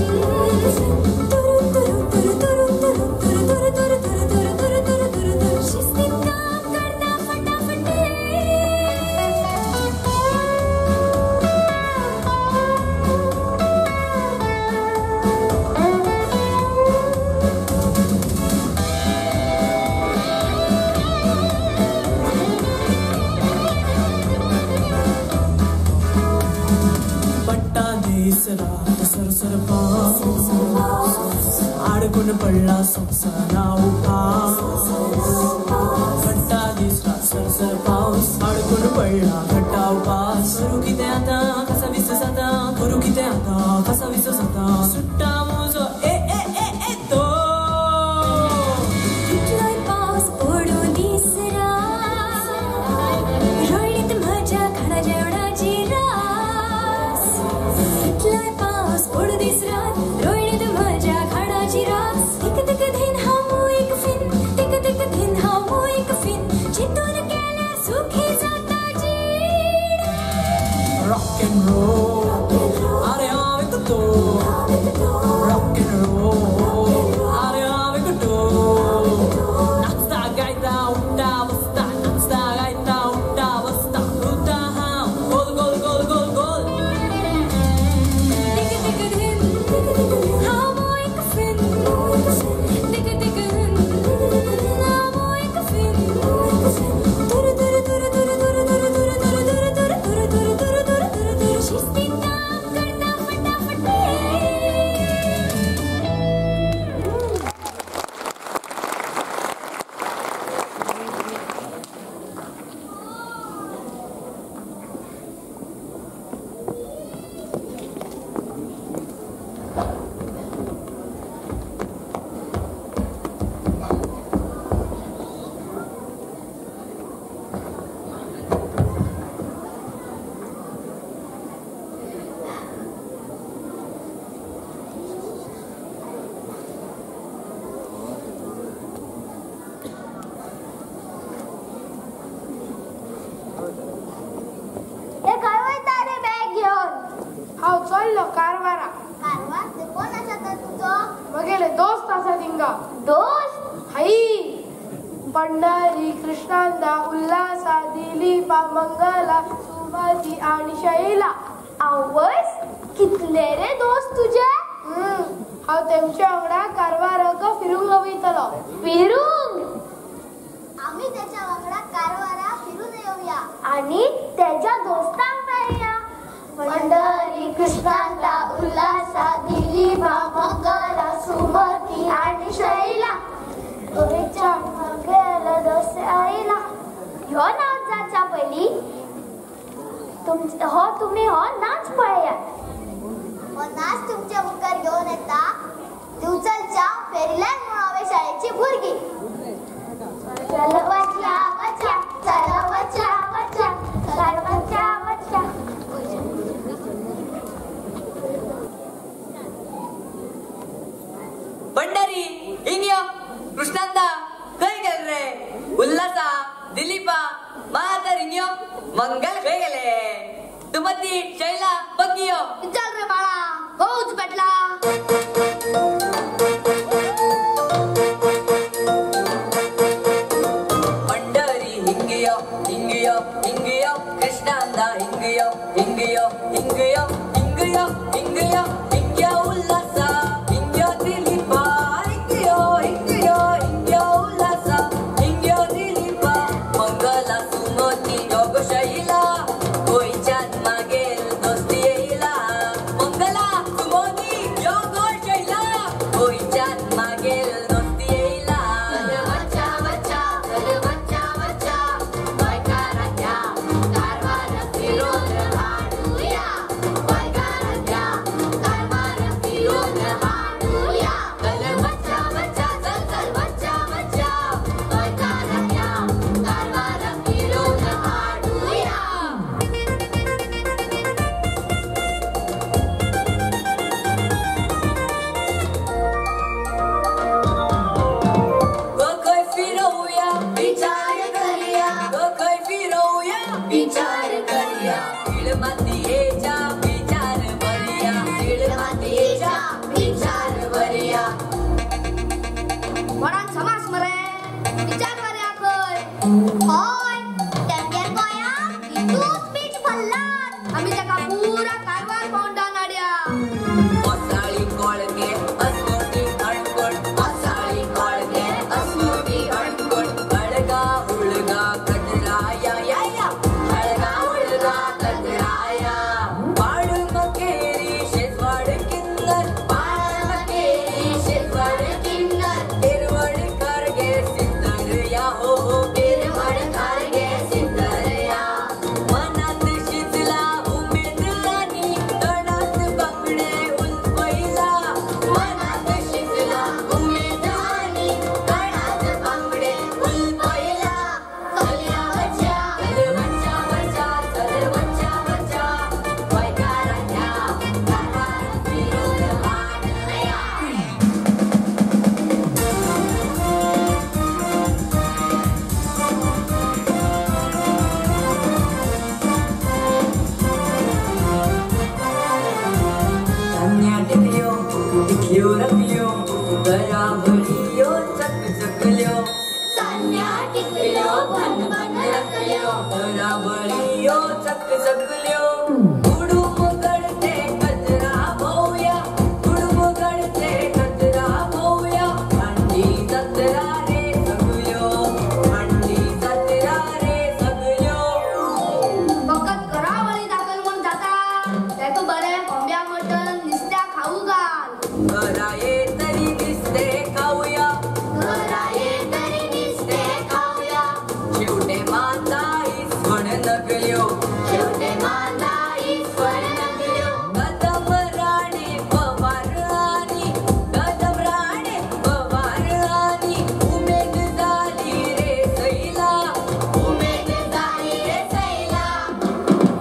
तुरु तुरु तुरु तुरु तुरु तुरु तुरु तुरु तुरु तुरु तुरु तुरु तुरु तुरु शिस्तीन काम करता फटाफटी पट्टा दीस रात सरसर पावस आडकून पडला संवसारा उपास पट्टा दीस रात सरसर पावस आडकून पडला घट्टा उपास करूं कितें आतां कसा विसो जाता करूं कितें आतां कसा विसो जाता सुट्टा म्हजो ए ए ए ए तो कितलोय पावस पडूं दीस रात रोयणीत म्हज्या खाणा जेवणाची रास कितलोय पावस पडूं दीस रात रोयणीत म्हज्या खाणाची रास तिक तिक धीन हांव एक फिन तिक तिक धीन हांव एक फिन चिंतून केल्यार सुखी जाता जीण रॉक एंड रोल अरे हांव एक डोल रॉक एंड रोल अरे हांव एक डोल नाचता गायता उडटा बसता नाचता गायता उडटा बसता उडटा हांव गोल गोल गोल गोल गोल तिक तिक धीन हांव एक फिन तिक तिक धीन हांव एक फिन तुरु तुरु तुरु तुरु तुरु तुरु तुरु तुरु तुरु तुरु तुरु तुरु तुरु तुरु तुरु तुरु शिस्तीन काम करता फटाफटी. हे खंय वयता रे बॅग घेवन? हांव चल्लो कारवारा. कारवार ते कोण आसा तर तुजो? म्हगेले दोस्त आसा थिंगा. दोस्त? हाई पंढरी कृष्णांदा उल्हासा दिलीपा मंगला सुमती आणि शैला. आवयस कितले रे दोस्त तुजे? हांव तेमच्या वांगडा कारवाराक फिरूंक वयतलो. फिरूंक? आमी तेच्या वांगडा कारवारा फिरून येवया आणि तेच्या दोस्तांक मेळया. पंढरी कृष्णांदा उल्हासा दिलीपा मंगला सुमती आणि शैला गोंयच्या म्हगेलो दोस्त आयला. ह्यो नाच जावच्या पयलीं हो तुमी हो नाच पळयात. हो नाच तुमच्या मुखार घेवन येता दिवचलच्या फेरीलँड मुळावे शाळेची भुरगीं. चल वच्या वच्या चल वच्या वच्या चल वच्या वच्या. पंढरी इंग्य कृष्णांदा खंय गेले रे उल्हासा दिलीपा मा तर इंग्य मंगल खंय गेले सुमती शैला बग्गियो चल रे बाळा होच पेटला. पंढरी हिंग कृष्णांदा हिंगयो हिंगयो हिंगयो हिंगयो हिंगयो हिंग्या उल्हासा हिंग्यो दिलीपा हिंगयो हिंगयो हिंग्यो उल्हासा हिंग्यो दिलीपा मंगला सुमती योग शैला गोंयच्यान मागेल दोस्ती येयला मंगला सुमती योग शैला गोंयच्यान मागेल दोस्ती येयला वच्चा वच्चा वच्चा वच्चा गोंयकाराच्या कारवार फिरून हाडुया गोंयकाराच्या कारवार फिरून हाडुया चल वच्चा वच्चा चल चल वच्चा वच्चा गोंयकाराच्या कारवार फिरून हाडुया. खंय फिरोवया विचार करया खंय फिरोवया विचार करया शीळ मातयेच्या विचार बरया शीळ मातयेच्या विचार बरया. वडान समास मरे विचार बरया खंय हय तेमगेर गोंयांत इतूच बीच भल्लात. आमी ताका पुरा कारवार भोंवडावन हाडया. कोसाळी कोळगे अस्मोटी अणकोण कोसाळी कोळगे अस्मोटी अणकोण अळगा उळगा कजराया या या अळगा उळगा कजराया पाड मकेरी शेजवाड किन्नर पाड मकेरी शेजवाड किन्नर एरवड कारगे सिद्धर या हो हो एरवड कारगे सिद्धर या मनात शिजला उमेद आणि तणात बांगडे उलपैला मनात शिजला उमेद आणि तणात बांगडे उलपैला चलया वच्चा चल वच्चा वच्चा चल वच्चा वच्चा गोंयकाराच्या कारवार फिरून हाडुया. तान्या टिकल्यो टिकल्यो रकल्यो बराबरियो चक चकल्यो तान्या टिकल्यो भन भन रकल्यो बराबरियो चक चकल्यो कुडुम गळते कचरा भोवया कुडुम गळते कचरा भोवया भांडी जात्रा रे सगल्यो भांडी जात्रा रे सगल्यो. फकत करावळी दाखल म्हूण जाता तेका बरें कोंब्या मटण नुस्त्या खाऊ घाल. घरा ये तरी नुस्तें खावया घरा ये तरी नुस्तें खावया शेवटे माता इसवण नगल्यो शेवटे माता इसवण नगल्यो. कदम राणे पवार आनी कदम राणे पवार आनी उमेद जाली रे सैला उमेद जाली रे सैला.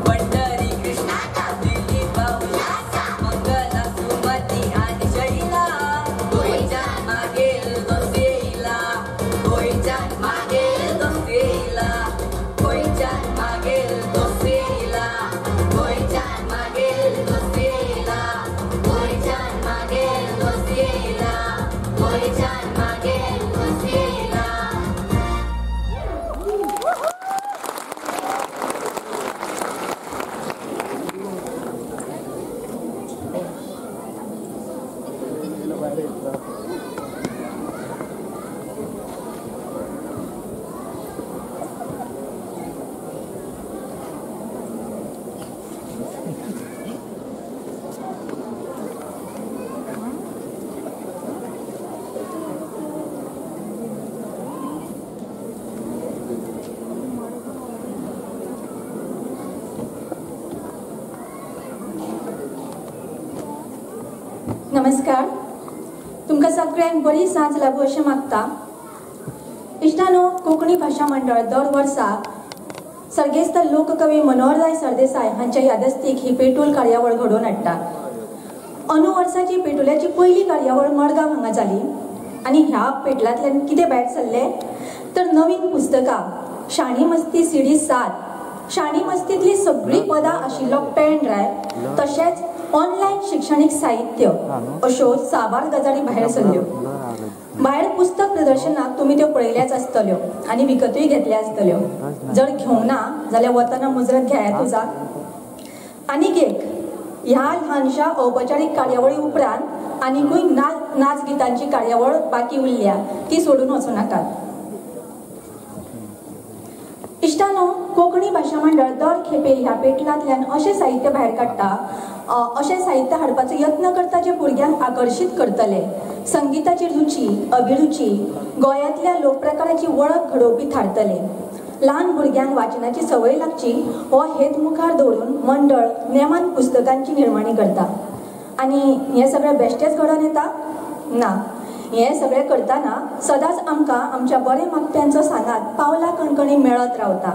पंढरी कृष्णाचा दिलीपा उल्हासा मंगला सुमती आणि शैला गोंयच्यान मागेल दोस्त येयला गोंयच्यान मागेल दोस्त येयला गोंयच्यान मागेल दोस्त येयला गोंयच्यान मागेल दोस्त येयला गोंयच्यान मागेल दोस्त येयला गोंयच्यान मागेल दोस्त येयला. नमस्कार, तुमकां सगळ्यांक बरी सांज लागू अशें मागता. इश्टानो, कोंकणी भाशा मंडळ दर वर्सा सर्गेस्त लोककवी मनोहरराय सरदेसाय हांच्या यादस्तीक ही पेटूल कार्यावळ घडोवन हाडटा. अंदू वर्साची पेटुल्याची पयली कार्यावळ मडगांव हांगा जाली आनी ह्या पेटलांतल्यान कितें भायर सरलें तर नवीन पुस्तकां शाणी मस्ती सिडी 7, शाणी मस्तींतली सगळीं पदां आशिल्लो पेन ड्रायव्ह, तशेंच ऑनलायन शिक्षणीक साहित्य अश्यो साबार गजाली भायर सरल्यो. भायर पुस्तक प्रदर्शनाक तुमी त्यो पळयल्याच आसतल्यो आनी विकतूय घेतल्या आसतल्यो. जर घेवंक ना जाल्यार वतना मुजरत घेयात तुजा. आनीक एक, ह्या ल्हानशा औपचारीक कार्यावळी उपरांत आनिकूय नाच गितांची कार्यावळ बाकी उरल्या, ती सोडून वचूं नाकात. इश्टानो, कोंकणी भाशा मंडळ दर खेपे ह्या पेटलांतल्यान अशें साहित्य भायर काडटा, अशें साहित्य हाडपाचो यत्न करता जे भुरग्यांक आकर्शीत करतले, संगिताची रुची अभिरुची, गोंयांतल्या लोकप्रकाराची वळख घडोवपी थारतले. ल्हान भुरग्यांक वाचनाची संवय लागची हो हेत मुखार दवरून मंडळ नेमान पुस्तकांची निर्मणी करता. आनी हें सगळें बेश्टेंच घडोवन येता ना. हें सगळें करतना सदांच आमकां आमच्या बरे मागप्यांचो सांगात पावला कणकणी मेळत रावता.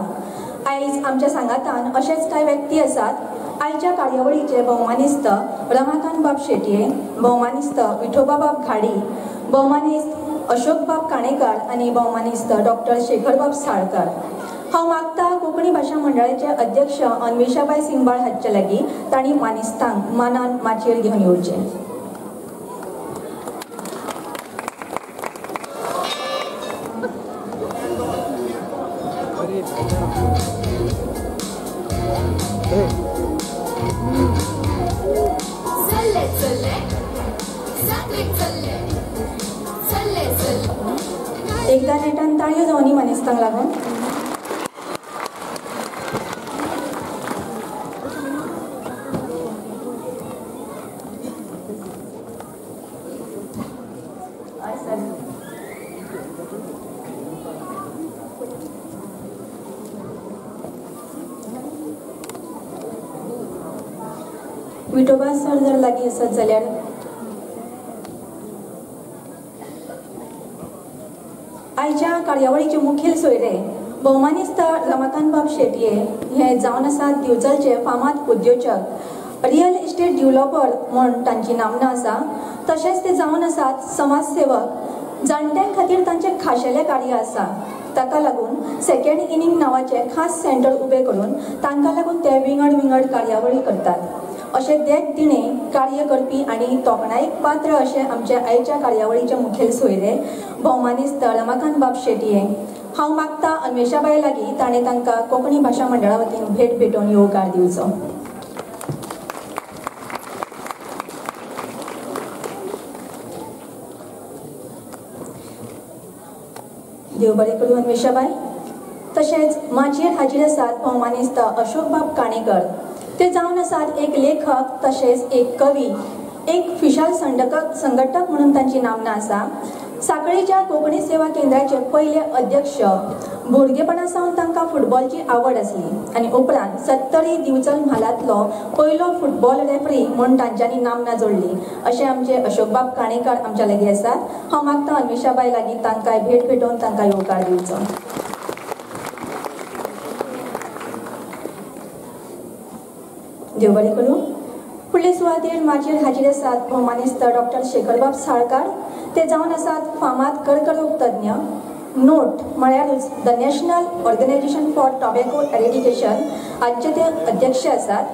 आयज आमच्या सांगातान अशेच कांय व्यक्ती आसात. आयच्या कार्यावळीचे भोवमानिस्त रमाकांत बाब शेटये, भोवमानिस्त विठोबाबाब घाडी, भोवमानिस्त अशोकबाब काणेकार आनी भोवमानिस्त डॉक्टर शेखरबाब साळकार. हांव मागता कोंकणी भाशा मंडळाचे अध्यक्ष अन्वेषाबाय सिंगबाळ हांचे लागीं तांणी मानिस्तांक मानान माचयेर घेवन येवचें. एकदा नेटान ताळयो जावनी मानेस्तांक लागून. विठोबा सर जर लागीं आसत जाल्यार आयच्या कार्यावळीचे मुखेल सोयरे भोवमानिस्त रमाकांतबाब शेटये हे जावन आसात दिवचलचे फामाद उद्योजक, रियल इस्टेट डेव्हलपर म्हूण तांची नामना आसा. तशेंच ते जावन आसात समाजसेवक. जाणट्यां खातीर तांचें खाशेलें कार्य आसा. ताका लागून सेकंड इनिंग नांवाचें खास सेंटर उबें करून तांकां लागून ते विंगड विंगड कार्यावळी करतात. अशें देख दिणें कार्य करपी आनी तोखणायेक पात्र अशें आमच्या आयच्या कार्यावळीचे मुखेल सोयरे भोवमानिस्त रमाकांतबाब शेटये. हांव मागता अन्वेषाबाय लागीं ताणें तांकां कोंकणी भाशा मंडळा वतीन भेट भेटोवन येवकार दिवचो. देव बरें करूं अन्वेषाबाय. तशेंच माचयेर हाजीर आसात भोवमानिस्त अशोकबाब काणेकर. ते जावन आसात एक लेखक तशेंच एक कवी, एक फिशाल संघटक म्हणून तांची नामना आसा. साखळीच्या कोंकणी सेवा केंद्राचे पयले अध्यक्ष. भुरगेपणा सावन तांकां फुटबॉलची आवड आसली आनी उपरांत सत्तरी दिवचल म्हालांतलो पयलो फुटबॉल रेफरी म्हूण तांच्यांनी नामना जोडली. अशें आमचे अशोकबाब काणेकार आमच्या लागीं आसात. हांव मागता अन्वेषाबाय लागीं तांकां भेट भेटोवन तांकां येवकार दिवचो. देव बरें करूं. फुडले सुवातेर माचयेर हाजीर आसात भोवमानिस्त डॉक्टर शेखरबाब साळकार. ते जावन आसात फामाद कर्करोग तज्ञ. नोट म्हळ्यारूच the national organisation for tobacco eradication हांचे ते अध्यक्ष आसात.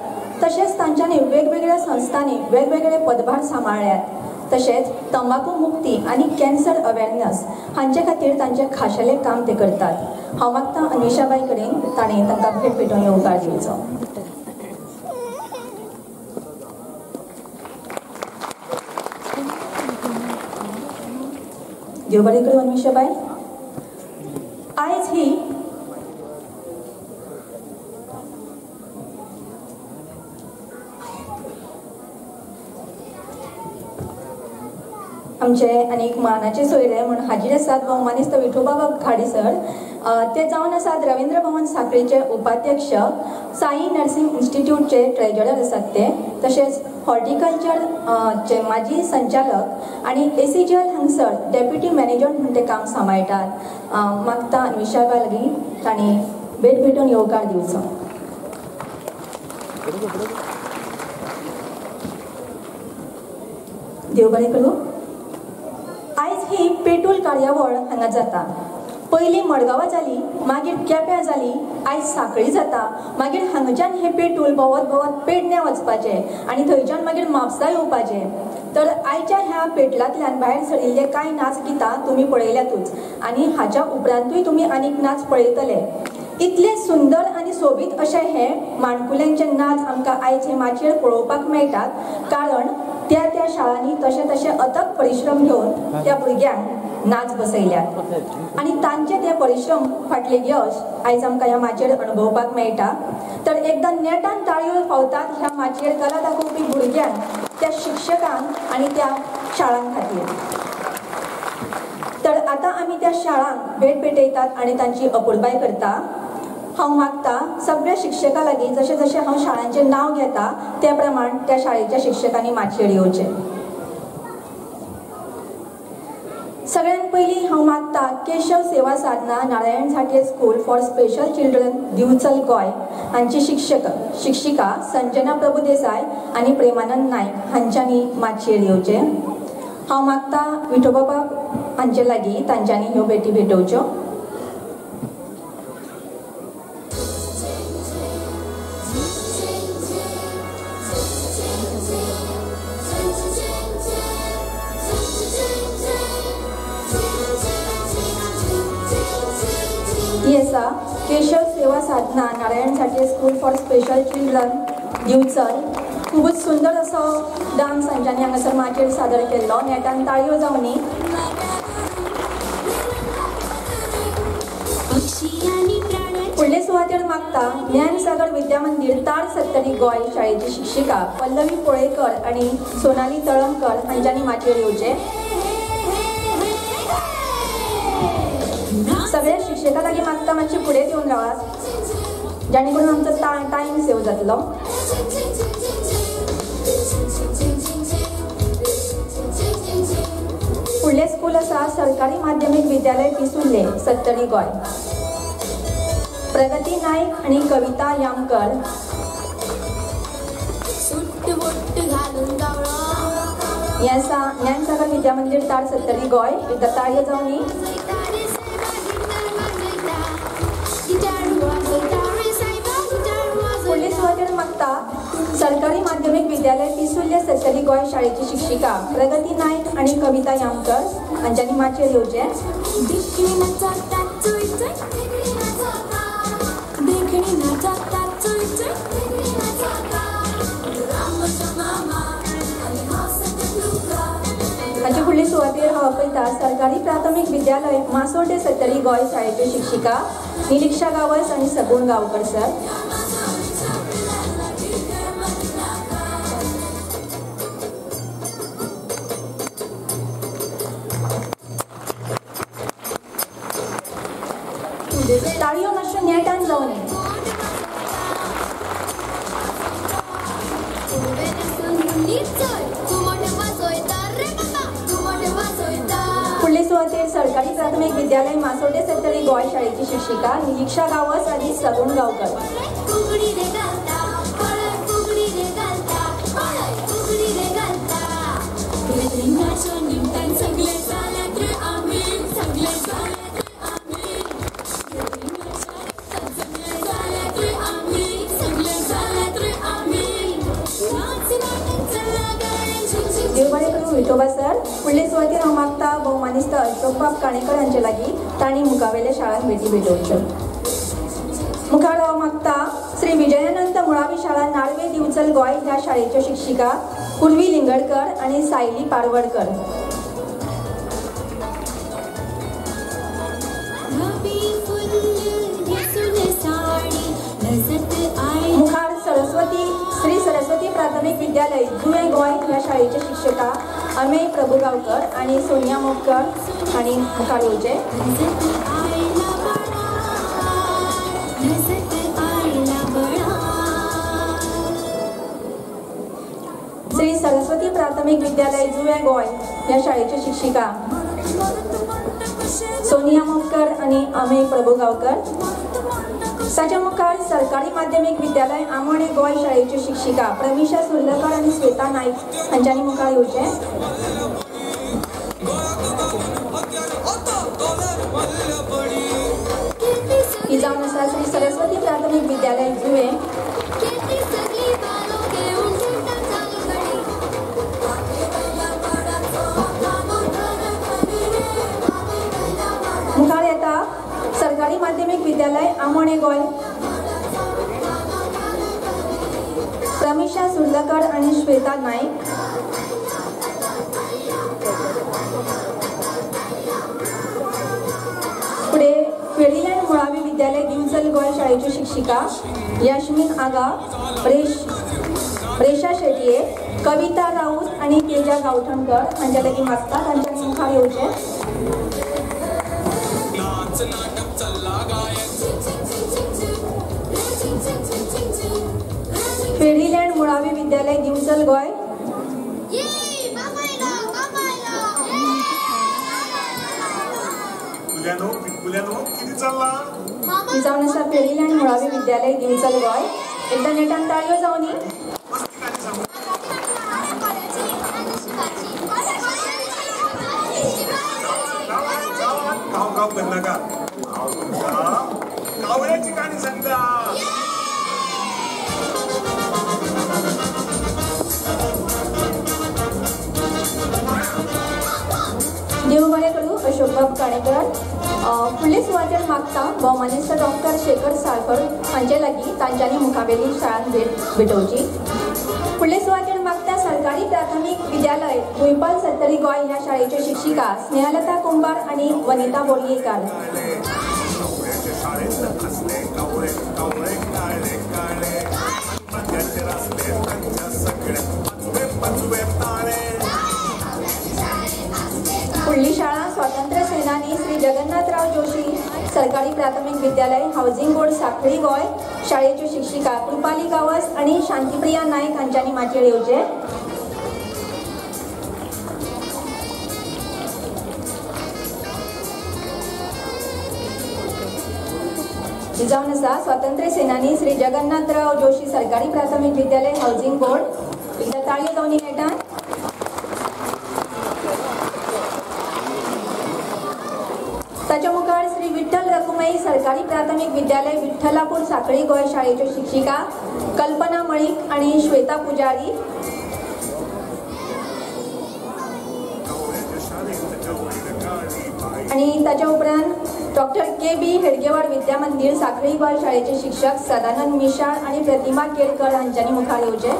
तशेंच तांच्यांनी वेगवेगळ्या संस्थांनी वेगवेगळे पदभार सांबाळ्ळ्यात. तशेंच तंबाकू मुक्ती आनी कॅन्सर अवेरनस हांचे खातीर तांचें खाशेलें काम ते करतात. हांव मागता अन्वेषाबाय कडेन ताणें तांकां भेट भेटोवन येवकार दिवचो. देव बरें करूं अन्वेषाबाय. आयज ही आमचे आनी मानाचे सोयरे म्हूण हाजीर आसात भोवमानिस्त विठोबाबाब घाडी सर. ते जावन आसात रवींद्र भवन साखळीचे उपाध्यक्ष, साई नर्सिंग इन्स्टिट्यूटचे ट्रेजरर आसात ते, तशेंच हॉर्टिकल्चर चे माजी संचालक आनी ACGL हांगसर डेप्युटी मॅनेजर म्हूण ते काम सांबाळटात. मागता अन्वेषाबाय लागीं तांणी भेट भेटून येवकार दिवचो. देव बरें करूं. आयज ही पेटूल कार्यावळ हांगा जाता. पयलीं मडगांवां जाली, मागीर केप्यां जाली आयज सांखळी जाता, मागीर हांगाच्यान हें पेटूल भोंवत भोंवत पेडण्यां वचपाचें आनी थंयच्यान मागीर म्हापसा येवपाचें. तर आयच्या ह्या पेटलांतल्यान भायर सरिल्ले कांय नाच गितां तुमी पळयल्यातूच आनी हाच्या उपरांतूय तुमी आनीक नाच पळयतले. इतले सुंदर आनी सोबीत अशे हे माणकुल्यांचे नाच आमकां आयज हे माचयेर पळोवपाक मेळटात, कारण त्या त्या शाळांनी तशे तशे अथक परिश्रम घेवन त्या भुरग्यांक नाच बसयल्यात आनी तांचे ते परिश्रम फाटले यश आयज आमकां ह्या माचयेर अणभवपाक मेळटा. तर एकदां नेटान ताळयो फावतात ह्या माचयेर कला दाखोवपी भुरग्यांक, त्या शिक्षकांक आनी त्या शाळां खातीर. तर आतां आमी त्या शाळांक भेट भेटयतात आनी तांची अपुरबाय करता. हांव मागता सगळ्या शिक्षकां लागीं, जशें जशें हांव शाळांचें नांव घेता त्या प्रमाण त्या शाळेच्या शिक्षकांनी माचयेर येवचें. सगळ्यांत पयलीं हांव मागता Keshav Seva Sadhana Narayan Zate school for special children Divchal Goa हांची शिक्षिका संजना प्रभुदेसाय आनी प्रेमानंद नायक हांच्यांनी माचयेर येवचें. हांव मागता विठोबाबा हांचे लागीं तांच्यांनी ह्यो भेटी भेटोवच्यो. ती आसा Keshav Seva Sadhana Narayan Zate school for special children Divchal. खुबूच सुंदर असो डान्स हांच्यांनी हांगासर माचयेर सादर केल्लो. नेटान ताळयो जावनी. फुडले सुवातेर मागता ज्ञानसागर विद्या मंदीर तार सत्तरी गोंय शाळेची शिक्षिका पल्लवी पोळेकर आनी सोनाली तळमकर हांच्यांनी माचयेर येवचें. सगळ्या शिक्षकां लागीं मागता मातशें फुडें येवन रावात, जेणे करून आमचो टायम सेव जातलो. फुडलें स्कूल आसा सरकारी माध्यमीक विद्यालय पिसुर्ले सत्तरी गोंय. प्रगती नायक आनी कविता यामकर. हें आसा ज्ञानसागर विद्या मंदीर तार सत्तरी गोंय. एकदां ताळयो जावनी. फुडले सुवातेर मागता सरकारी माध्यमीक विद्यालय पिसुर्ले सत्तरी गोंय शाळेची शिक्षिका प्रगती नायक आनी कविता यामकर हांच्यांनी माचयेर येवचें. हाचे फुडले सुवातेर हांव आपयता सरकारी प्राथमीक विद्यालय मासोटे सत्तरी गोंय शाळेच्यो शिक्षिका निरीक्षा गांवस आनी सगुण गांवकर सर. ताळयो मातश्यो नेटान जावनी. फुडले सुवातेर सरकारी प्राथमीक विद्यालय मासोटे सत्तरी गोंय शाळेची शिक्षिका निरीक्षा गांवस आनी सगुण गांवकर. विठोबा सर. फुडले सुवातेर हांव मागता भोवमानिस्त अशोकबाब काणेकर हांचे लागीं तांणी मुखावेल्या शाळांक भेटी भेटोवच्यो. मुखार हांव मागता श्री विजयानंद मुळावी शाळा नार्वे दिवचल गोंय ह्या शाळेच्यो शिक्षिका पूर्वी लिंगडकर आनी सायली पारवडकर. मुखार सरस्वती श्री सरस्वती प्राथमीक विद्यालय जुवें गोंय ह्या शाळेचे शिक्षिका अमेय प्रभुगांवकर आनी सोनिया मोपकर हांणी मुखार येवचें. श्री सरस्वती प्राथमीक विद्यालय जुवें गोंय ह्या शाळेच्यो शिक्षिका सोनिया मोपकर आनी अमेय प्रभुगांवकर. ताच्या मुखार सरकारी माध्यमीक विद्यालय आमोणे गोंय शाळेच्यो शिक्षिका प्रमिशा सुर्लकर आनी श्वेता नायक हांच्यांनी मुखार येवचें. ही जावन आसा श्री सरस्वती प्राथमीक विद्यालय जुवें. मुखार येता सरकारी माध्यमीक विद्यालय आमोणे गोंय. प्रमिशा सुर्लकर आनी श्वेता नाईक. फुडें फेरीलँड मुळावी विद्यालय दिवचल गोंय शाळेच्यो शिक्षिका यास्मीन आगा, रेशा शेटये, कविता राऊत आनी तेजा गांवठणकर हांच्या लागीं मागता तांच्यांनी मुखार येवचें. फेरीलँड मुळावी विद्यालय दिवचल गोंय. जावन आसा फेरीलँड मुळावी विद्यालय दिवचल गोंय. एकदा नेटान ताळयो जावनी. कावळ्याची काणी सांगता. देव बरें करूं अशोकबाब काणेकर. फुडले सुवातेर मागता भोवमानेस्त डॉक्टर शेखर साळकर हांचे लागीं तांच्यांनी मुखावेली शाळांत भेट भेटोवची. फुडले सुवातेर मागता सरकारी प्राथमीक विद्यालय भुंयपाल सत्तरी गोंय ह्या शाळेच्यो शिक्षिका स्नेहलता कुंभार आनी वनिता बोरयेकार. फुडली शाळा स्वातंत्र्य सेनानी श्री जगन्नाथराव जोशी सरकारी प्राथमीक विद्यालय हावसिंग बोर्ड साखळी गोंय शाळेच्यो शिक्षिका कृपाली गांवस आनी शांतिप्रिया नायक हांच्यांनी माचयेर येवचें. जावन आसा स्वातंत्र्य सेनानी श्री जगन्नाथराव जोशी सरकारी प्राथमीक विद्यालय हावसिंग बोर्ड. एकदा ताळयो जावनी नेटान. ताच्या मुखार श्री विठ्ठल रखुमाई सरकारी प्राथमीक विद्यालय विठ्ठलापूर साखळी गोंय शाळेच्यो शिक्षिका कल्पना मळीक आनी श्वेता पुजारी. आनी ताच्या उपरांत डॉक्टर के बी हेडगेवार विद्या मंदिर साखळी गोंय शाळेचे शिक्षक सदानंद मिशाळ आनी प्रतिमा केळकर हांच्यांनी मुखार येवचें.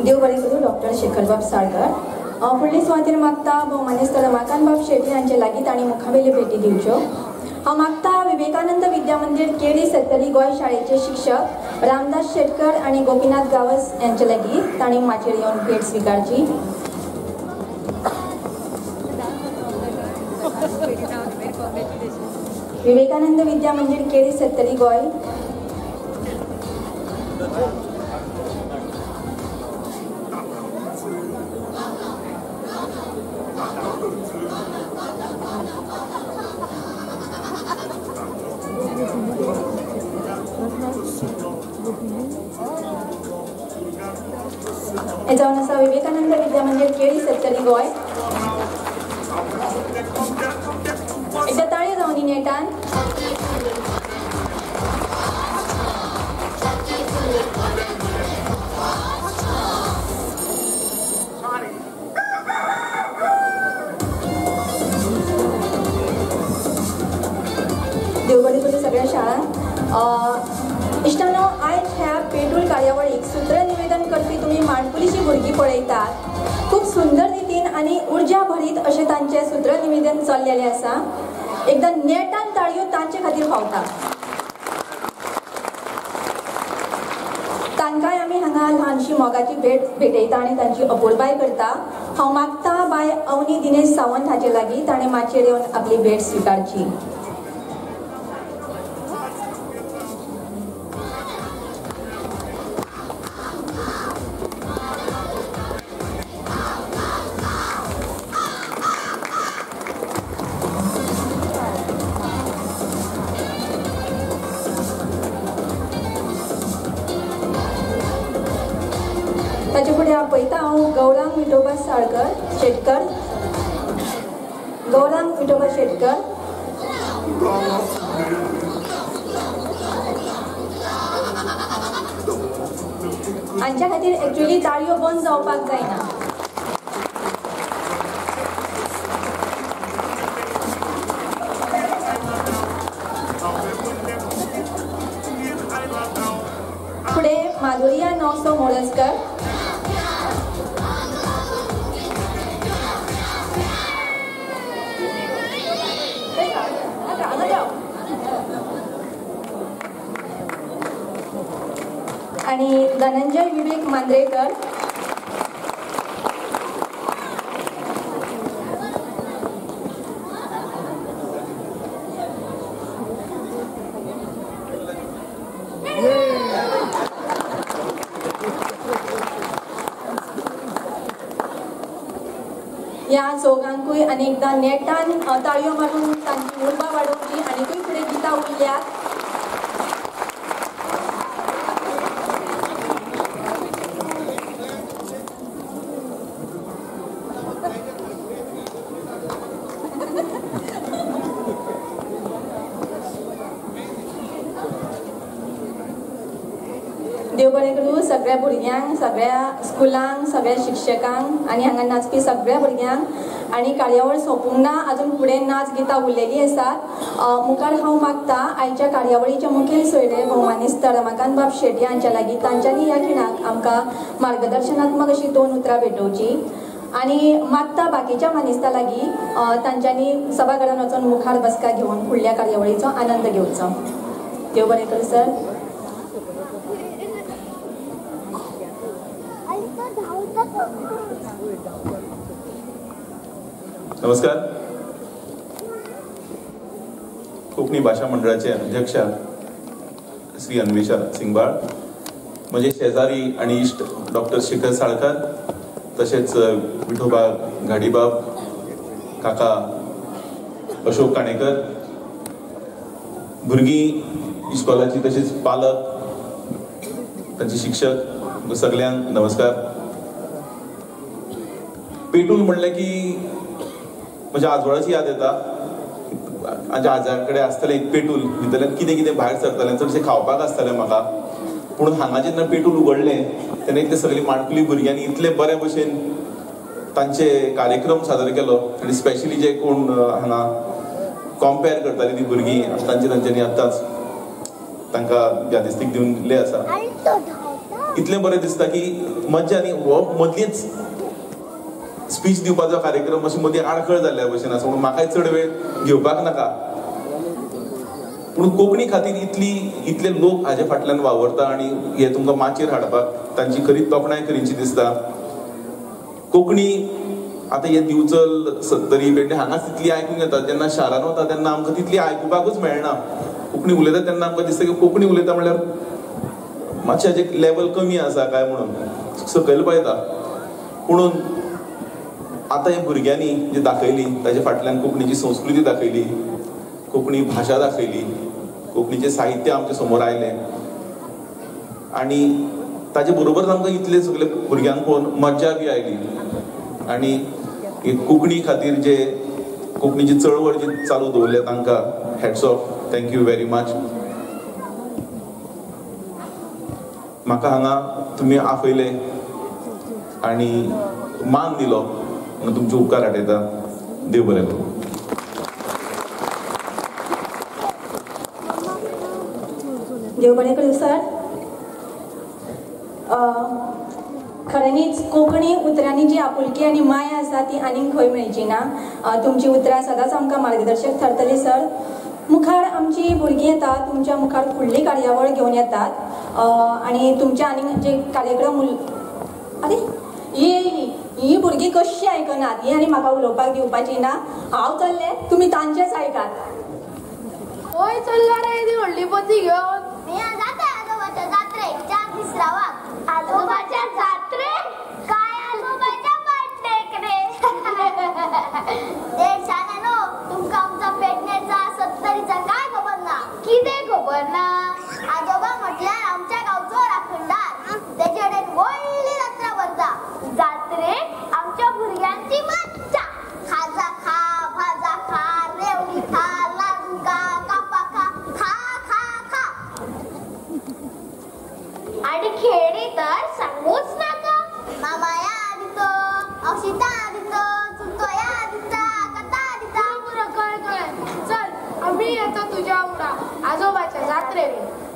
देव बरें करूं डॉक्टर शेखरबाब साळकर. फुडले सुवातेर मागता भोवमानेस्त रमाकांतबाब शेट्ये हांचे लागीं तांणी मुखावेल्यो भेटी दिवच्यो. हांव मागता विवेकानंद विद्या मंदिर केरी सत्तरी गोंय शाळेचे शिक्षक रामदास शेटकर आनी गोपीनाथ गांवस यांचे लागीं तांणी माचयेर येवन भेट स्विकारची. विवेकानंद विद्या मंदिर केरी सत्तरी गोंय. जावन आसा विवेकानंद विद्या मंदिर केरी सत्तरी गोंय. एकदा ताळयो जावनी नेटान. देव बरें करूं सगळ्या शाळांक. इश्टानो, आयज ह्या पेटूल कार्यावळीक सूत्रनिवेदन करपी तुमी माणकुलीची भुरगीं पळयतात. खूब सुंदर रितीन आनी उर्जा भरीत अशें तांचें सूत्रनिवेदन चल्लेलें आसा. एकदा नेटान ताळयो तांचे खातीर फावता. तांकांय आमी हांगा ल्हानशी मोगाची भेट भेटयता आनी तांची अपुरबाय करता. हांव मागता बाय अवनी दिनेश सावंत हाचे लागीं ताणें माचयेर येवन आपली भेट स्विकारची. ताचे फुडें आपयता हांव गौरांग विठोबा साळकर शेटकर. गौरांग विठोबा शेटकर. हांच्या खातीर एक्चुअली ताळयो बंद जावपाक जायना. फुडें माधुरिया नवसो मोरजकर. आणि धनंजय विवेक मांद्रेकर. ह्या चौगांकूय आनी एकदां नेटान ताळयो मारून तांची उर्बा वाडोवची. आनीकूय फुडें गितां उरल्यात. देव बरें करूं सगळ्या भुरग्यांक, सगळ्या स्कुलांक, सगळ्या शिक्षकांक आनी हांगा नाचपी सगळ्या भुरग्यांक. आनी कार्यावळ सोंपूंक ना, अजून फुडें नाच गितां उरलेलीं आसात. मुखार हांव मागता आयच्या कार्यावळीचे मुखेल सोयरे भोवमानेस्त रमाकांत बाब शेट्ये हांच्या लागीं तांच्यांनी ह्या खिणाक आमकां मार्गदर्शनात्मक अशीं दोन उतरां भेटोवची. आनी मागता बाकीच्या मानेस्तां लागीं तांच्यांनी सभाघरान वचून मुखार बसका घेवन फुडल्या कार्यावळीचो आनंद घेवचो. देव बरें करूं सर. नमस्कार. कोंकणी भाशा मंडळाचे अध्यक्षा श्री अन्वेषा सिंगबाळ, म्हजे शेजारी आनी इश्ट डॉक्टर शेखर साळकर, तशेंच विठोबा घाडीबाब, काका अशोक काणेकर, भुरगीं इस्कॉलाची तशेंच पालक, तांचे शिक्षक, सगल्यांक नमस्कार. पेटूल म्हणलें की म्हज्या आजोळाची याद येता. आमच्या आजा कडेन आसतालें एक पेटूल, भितरल्यान कितें कितें भायर सरतालें, चडशें खावपाक आसतालें म्हाका. पूण हांगा जेन्ना पेटूल उगडलें तेन्ना इतले सगळीं माणकुली भुरग्यांनी इतले बरे भशेन तांचे कार्यक्रम सादर केलो. आनी स्पेशली जे कोण हांगा कॉम्पेर करताली ती भुरगीं तांचे तांच्यांनी आतांच तांकां यादिस्तीक दिवन दिल्लें आसा. इतलें बरें दिसता की मज्जा. आनी हो मदलीच स्पीच दिवपाचो कार्यक्रम अशी मदीं आडखळ जाल्ल्या भशेन आसा, म्हणून म्हाकाय चड वेळ घेवपाक नाका. पूण कोंकणी खातीर इतले लोक हाजे फाटल्यान वावरता आनी हे तुमकां माचयेर हाडपाक तांची खरी तोखणाय करीची दिसता. कोंकणी आतां हे दिवचल, सत्तरी, पेडणे हांगाच तितली आयकूंक येता. जेन्ना शारान वता तेन्ना आमकां तितली आयकुपाकूच मेळना. कोंकणी उलयता तेन्ना आमकां दिसता की कोंकणी उलयता म्हणल्यार मातशें हाजें लेवल कमी आसा काय म्हणून सकयल पळयता. पुणून आतां ह्या भुरग्यांनी जी दाखयली ताजे फाटल्यान कोंकणीची संस्कृती दाखयली, कोंकणी भाशा दाखयली, कोंकणीचें साहित्य आमच्या समोर आयलें आनी ताजे बरोबर आमकां इतले सगळे भुरग्यांक पळोवन मज्जा बी आयली. आनी कोंकणी खातीर जे कोंकणीची चळवळ जी चालू दवरल्या तांकां hats off, thank you very much. म्हाका हांगा तुमी आपयले आनी मान दिलो म्हणून तुमचे उपकार आठयता. देव बरें करूं. देव बरें करूं सर. खऱ्यांनीच कोंकणी उतरांनी जी आपुलकी आनी माया आसा ती आनीक खंय मेळची ना. तुमची उतरां सदांच आमकां मार्गदर्शक थारतली सर. मुखार आमची भुरगीं येतात, तुमच्या मुखार फुडली कार्यावळ घेवन येतात आनी तुमच्या आनीक जे कार्यक्रम अरे ही भुरगीं कशी आयकनात ही आनी म्हाका उलोवपाक दिवपाची ना. हांव चल्लें, तुमी तांचेच आयकात. खंय चल्ला रे ती व्हडली पोती घेवन? जाता आजोबाच्या जात्रेक 4 दीस रावाक. आजोबाच्या जात्रेक? काय आजोबाच्या बर्थडेक रे? ते शाणे न्हू, तुमकां आमचा पेडण्याचा सत्तरीचा काय खबर ना? कितें खबर ना? आजोबा म्हटल्यार आमच्या गांवचो राखणदार. तेचे कडेन व्हडली जात्रा भरता. सांगूच नाका. मामाया दितो, औषधा दितो, चुतोया दिता, कथा दिता. पुरो कळ कळ. चल आम्ही येतो तुझ्या वांगडा आजोबाच्या जात्रेक.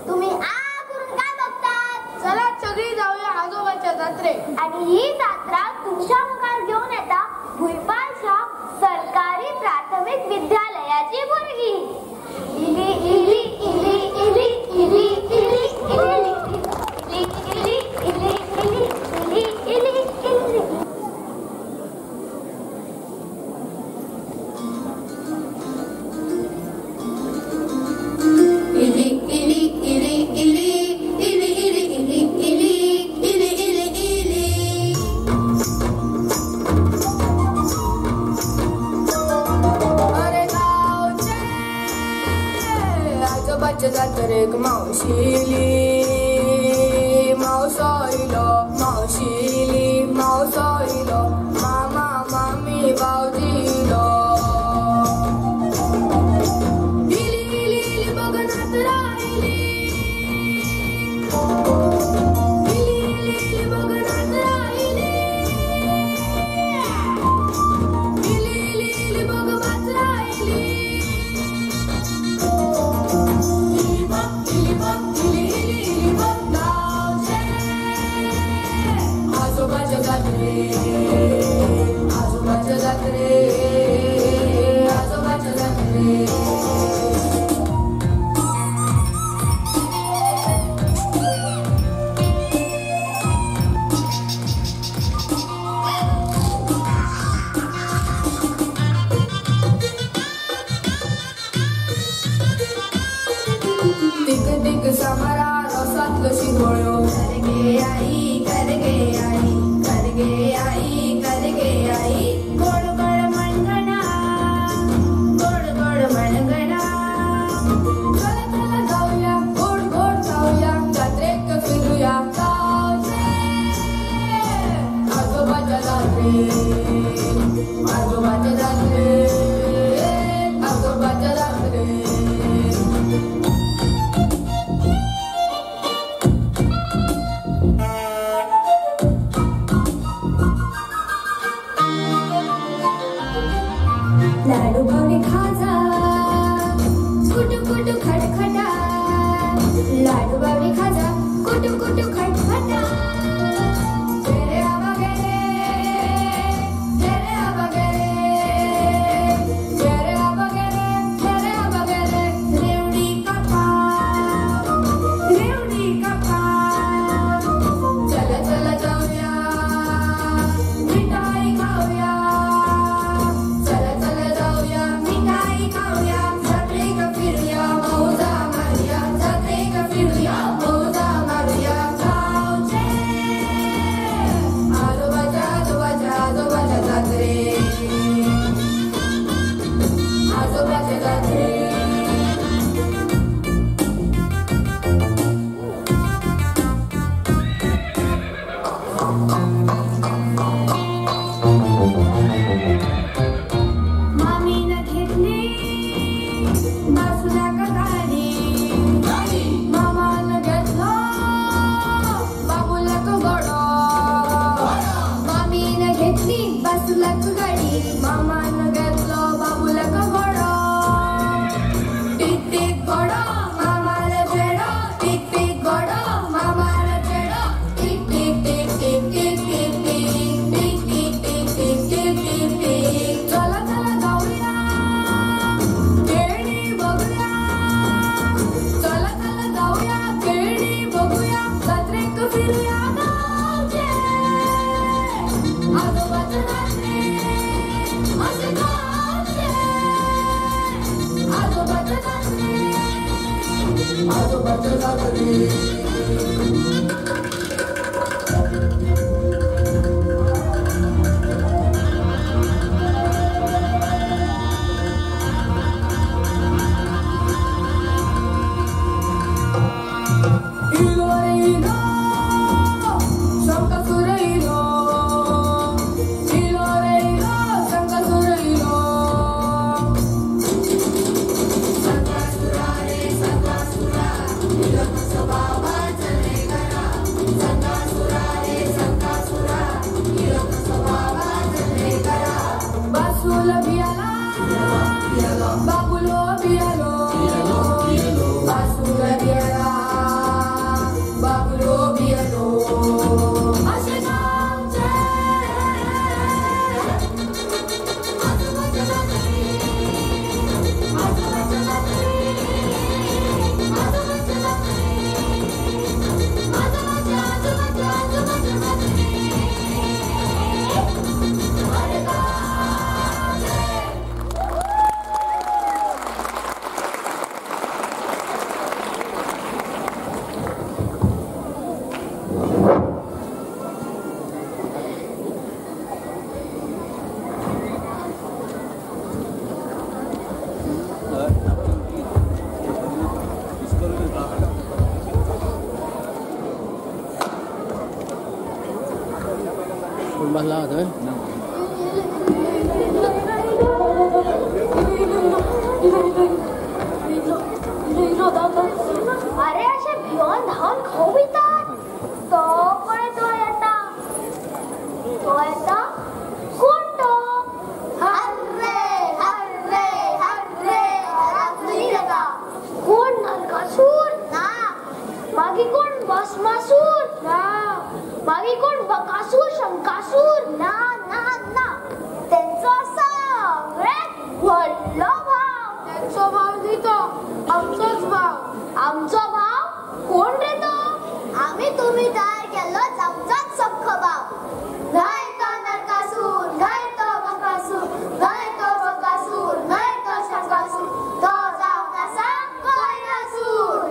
तुम्ही आ करून काय बघतात? चला सगळी जाऊया आजोबाच्या जात्रेक. आणि ही जात्रा तुमच्या मुखार घेऊन येता भुईपालच्या सरकारी प्राथमिक विद्यालयाची भुरगी. इली इली इली इली इली इली इली इली इली इली इली इली इली. इली इली इली इली इली इली इली इली इली इली इली. अरे गावचे आजोबाच्या जात्रेक मावशिली, मावसो इलो, मावशिली, मावसो इलो, मामा मामी भावजी इलो. इली इली इली बघ नातरा इली, इली इली इली बघ नातरा इली, इली इली इली बघ बाजरा इली. इली बघ इली बघ इली इली इली बघ गावचे आजोबाच्या जात्रे, आजोबाच्या जात्रे, आजोबाच्या जात्रे. तिक तिक सामारा रोसातलो शिगोळ्यो. कर गे आई, कर गे आई, कर गे आई, कर गे आई. गोड गोड मणगणा, गोड गोड मणगणा. चला चला जाऊया, गोड गोड खाऊया, जात्रेक फिरूया गावचे आजोबाच्या जात्रे, आजोबाच्या जात्रे, आजोबाच्या जात्रे. लाडू भावडी खाजा, कुटू कुटू खटखटा. लाडू बावडी खाजा, कुटू कुटू खटखटा. गेले आबा गेले, गेले आबा गेले, गेले आबा गेले, गेले आबा गेले. रेवडी कापा, रेवडी कापा. चला चला जाऊया, मिठाई खाऊया. चला चला जाऊया, मिठाई खाऊया, जात्रेक फिरूया, मौजा मारूया. जात्रेक फिरूया, मौजा मारूया. गावचे आजोबाच्या आजोबाच्या आजोबाच्या जात्रे, आजोबाच्या जात्रे. मामीनं घेतली बासुला का गाडी, मामानं घेतलं बाबूला का घोडा. मामीनं घेतली बासुला का गाडी, मामानं घेतलं बाबूला का घोडा. टिक टिक घोडा मामाला छेडो, टिक टिक घोडा मामाला छेडो. टिक टिक टिक tick tick tick tick tick tick tick tick tick tick tick. चला चला जाऊया, खेळणी बघूया. चला चला जाऊया, खेळणी बघूया, जात्रेक फिरूया गावचे आजोबाच्या जात्रे, असे गावचे आजोबाच्या जात्रे, आजोबाच्या जात्रे. इलो रे इलो, शंकासुर इलो. इलो रे इलो, शंकासुर इलो. संकासुरा रे संकासुरा, इलो तुझो बाबा चले घरा. संकासुरा बाबुलो भियलो. अशें गांवचें आजोबाच्या जात्रेक, आजोबाच्या जात्रेक, आजोबाच्या जात्रेक, आजोबाच्या आजोबाच्या आजोबाच्या जात्रेक बरें गांवचें. अरे अशें भियोन धांवन खंय वयतात? तो पळय तो येता, तो येता. कोण तो? हर्रे हर्रे हर्रे घरांतूय येता. कोण नरकासूर? ना. मागीर कोण भस्मासूर? ना. मागीर कोण बकासूर शंकासूर? ना ना ना. तेंचो सगळ्यात व्हडलो भाव. तेंचो भाव न्ही तो, आमचोच भाव. आमचो भाव? कोण रे तो? आमी तुमी तयार केल्लोच आमचोच सख्खो भाव. न्हय तो नरकासूर, न्हय तो बकासूर, न्हय तो बकासूर, न्हय तो शंकासूर, तो जावन आसा कोयरासूर.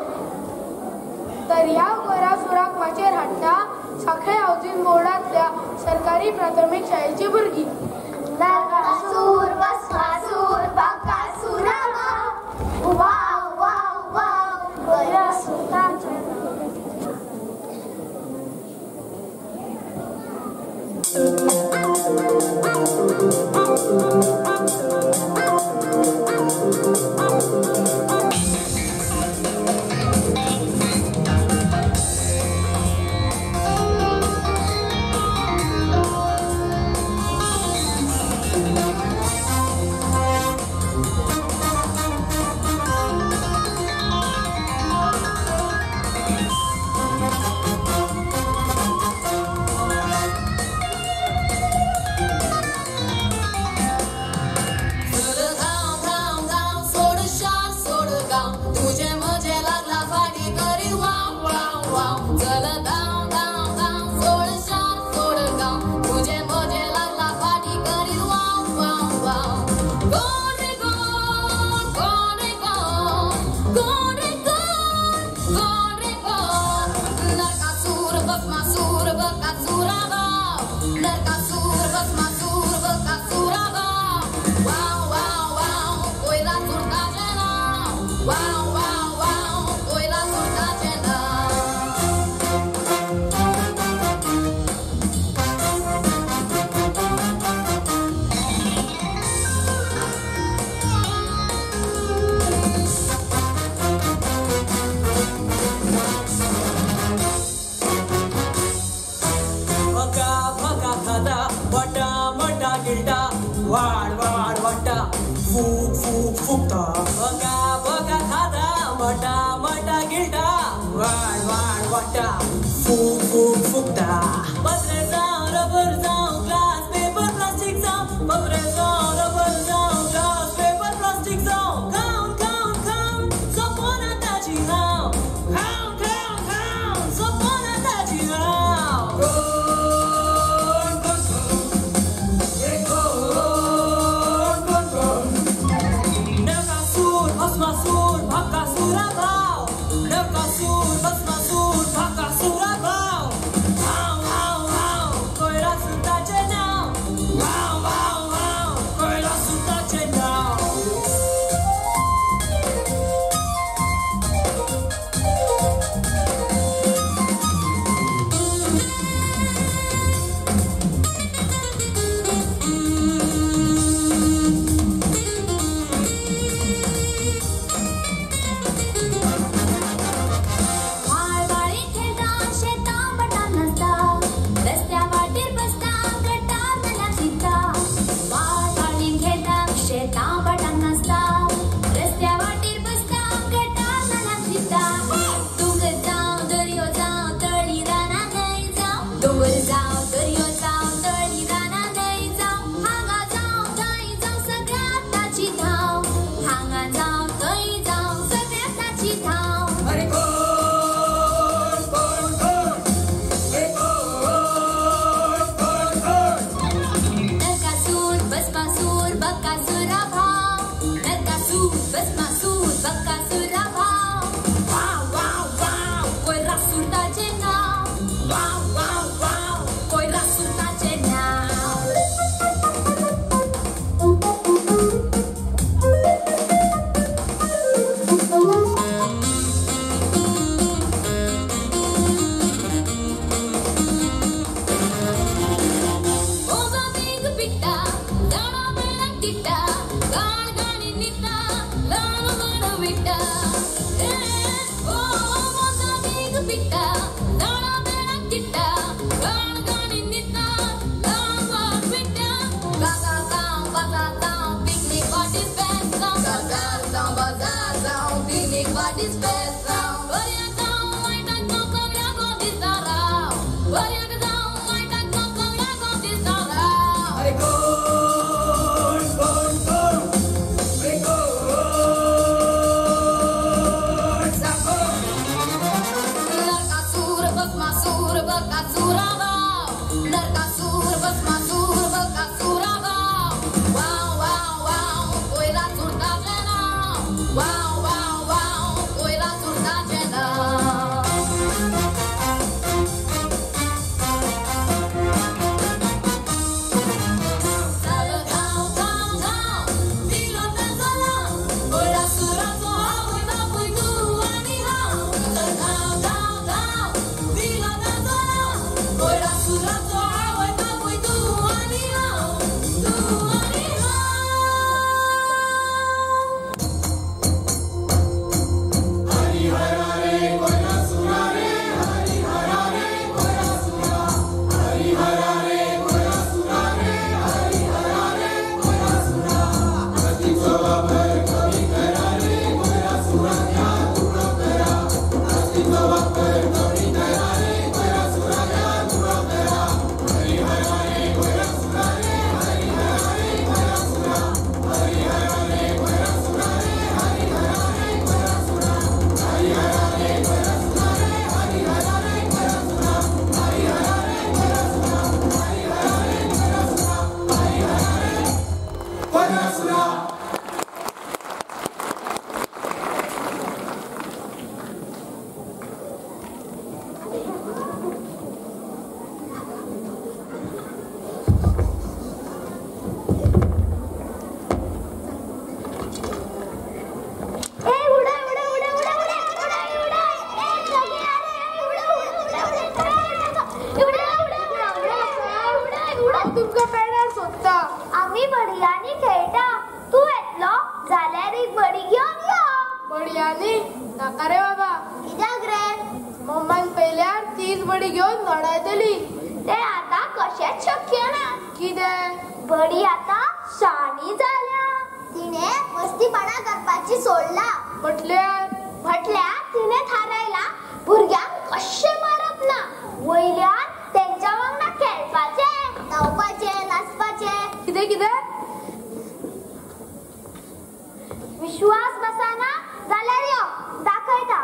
तर ह्या कोयरासुराक माचयेर हाडटा सांखळे हावजींग बोर्डांतल्या सरकारी प्राथमीक शाळेची भुरगीं. नरकासूर भस्मासूर बकासूरा भाव, वाव वाव वाव कोयरासुराचें. वाड वाड वाटा फूक फूक फुकता. बगा बगा खाता मटा मटा गिळटा वाड वाड वाटा फूक फूक फुकता. पत्रे जावं रबर जावं ग्लास पेपर प्लास्टीक जावं, पत्रे जावं रबर जावं ग्लास पेपर प्लास्टीक जावं, खावन खावन खावन सोंपोना ताजी हांव, खावन खावन खावन सोंपोना ताजी हांव. नरकासूर भस्मासूर भकासूरा भाव, नरकासूर भस्मासूर भकासूरा भाव, धांव बकासुरा वाव, नरकासूर भस्मासूर बकासुरा वाव, वाव वाव वाव कोयला सुरताचें नांव, वाव वाव वाव कोयला सुरताचें नांव. चल धांव धांव धांव दिलो ताचो नांव, कोयरासुराचो आवय बापूय तूं आनी हांव. चल धांव धांव धांव दिलो ताचो नांव, कोयरासुराचो आवय बापूय तूं आनी हांव, तूं आनी हांव. ए उडय उडय उडय उडय उडय उडय उडय ए सगळे अरे उडय उडय उडय उडय उडय उडय उडय उडय. हांव तुमकां पेडार सोदता. आमी बडयांनी खेळटा, तूं येतलो जाल्यार एक बडी घेवन यो. बडयांनी? नाका रे बाबा. कित्याक रे? मम्मान पळयल्यार तीच बडी घेवन नडायतली. तें आतां कशेंच शक्य ना. कितें? बडी आतां शाणी जाल्या. तिणे मस्तीपणा करपाची सोडला. म्हटल्यार? म्हटल्यार तिणे थारायला भुरग्यांक कशें मारप ना, वयल्यान तेंच्या वांगडा खेळपाचें, धांवपाचें, नाचपाचें. कितें कितें? विश्वास बसना जाल्यार यो दाखयता.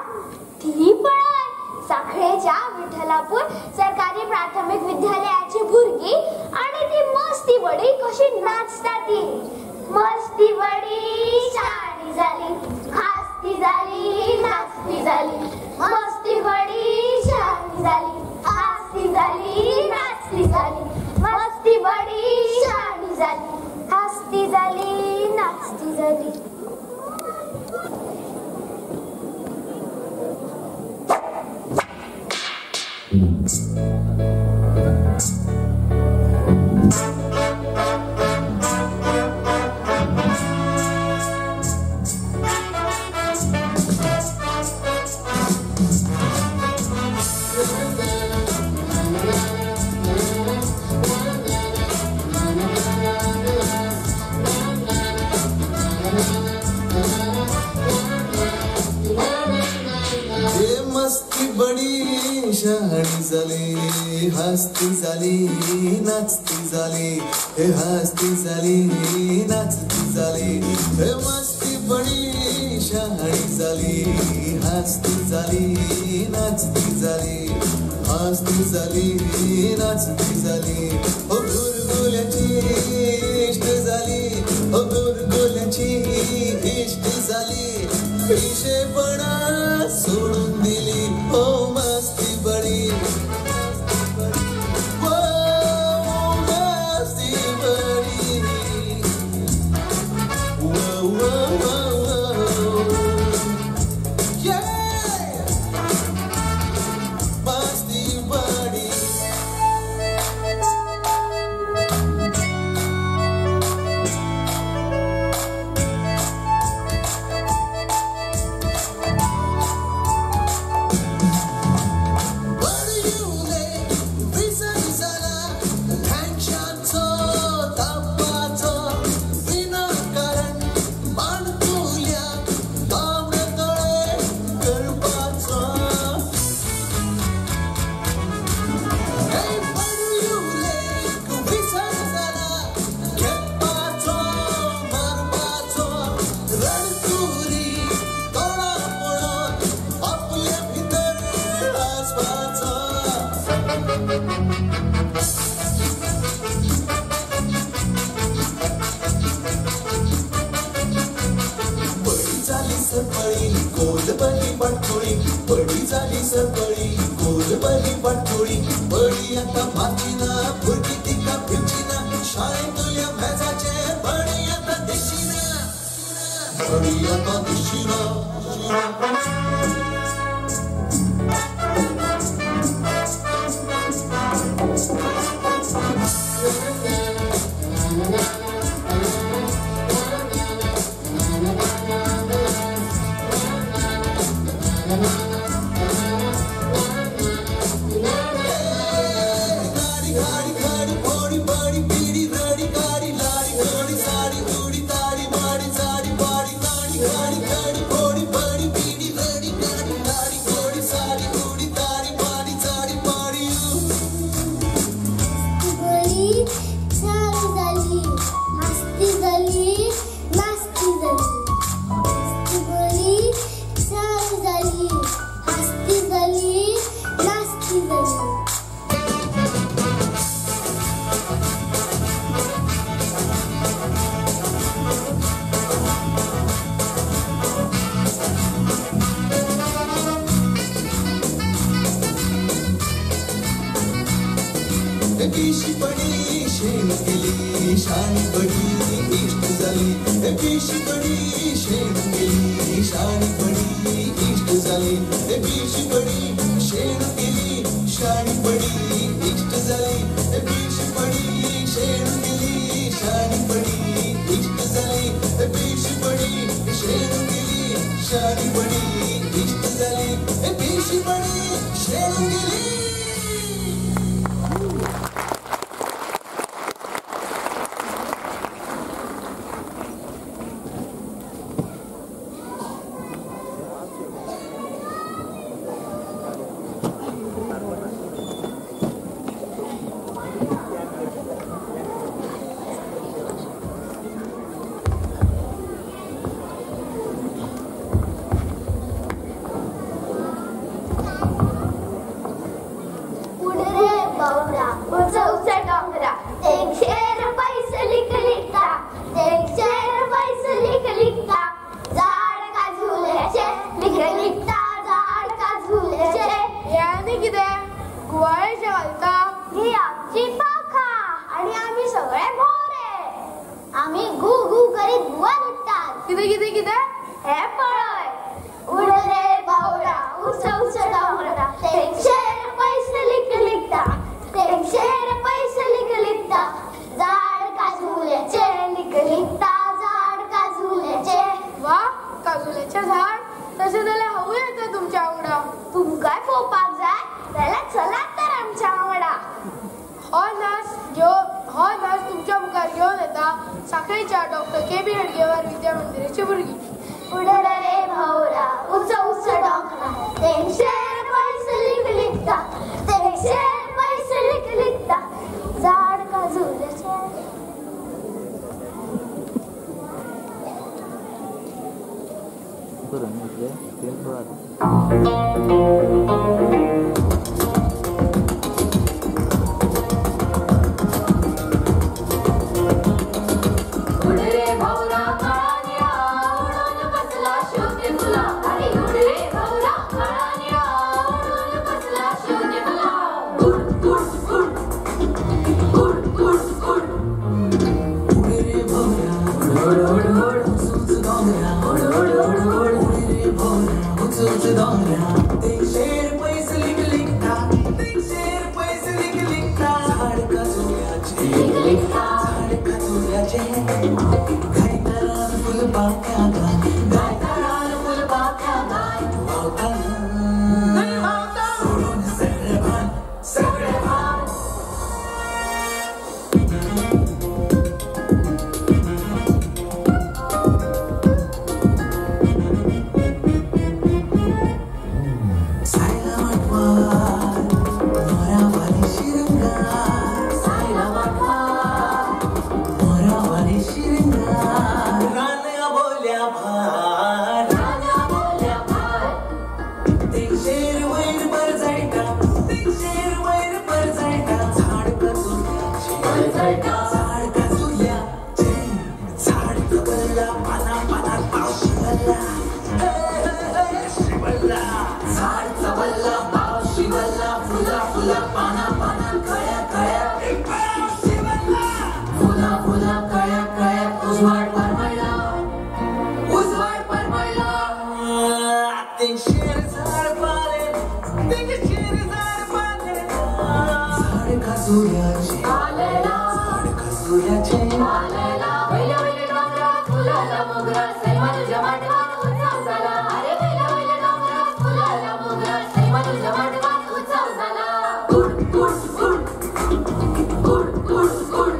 ती पळय साखळेच्या विठ्ठलापूर सरकारी प्राथमीक विद्यालयाची भुरगीं आनी ती मस्ती बडी कशी नाचता ती. मस्ती बडी शाणी जाली, हासती जाली, नाचती जाली. मस्ती बडी शाणी जाली, हासती जाली, नाचती जाली. मस्ती बडी शाणी जाली, हासती जाली, नाचती जाली. हे मस्ती बडी शहाणी जाली, हसती जाली, नाचती जाली. हे हसती जाली, नाचती जाली. हे मस्ती बडी शहाणी जाली, हसती जाली, नाचती जाली. हसती जाली, नाचती जाली. ओ गुरगुल्याची इश्ट जाली, ओ गुरगुल्याची इश्ट जाली. पिशेपणा सोडून दिली, ओ मस्ती बडी, ओ मस्ती बडी. ओ ओ ओ ओ yeah! मस्ती बडी. जाली सरपळी गोल बरी वाटकुळी बडी आतां मातिना भुरगीं तिका भिवची ना शाळेंतल्या मेजाचे बडी आतां दिशिना बडी आतां दिशिना. पिशी पडी शेण गेली शाणी पडी इश्ट जाली पिशी पडी शेण गेली शाणी पडी इश्ट जाली पिशी पडी शेण गेली शाणी पडी इश्ट जाली पिशी पडी शेण गेली शाणी पडी इश्ट जाली पिशी पडी शेण गेली शाणी पडी इश्ट जाली पिशी पडी शेण गेली. They काजुल्याचें, झाड काजुल्याचें. वयल्या वयल्या दोंगरार फुलाला मोगरा, सैमा तुज्या मांडवात उत्सव जाला. अरे वयल्या वयल्या दोंगरार फुलाला मोगरा, सैमा तुज्या मांडवात उत्सव जाला. उड उड उड उड उड उड.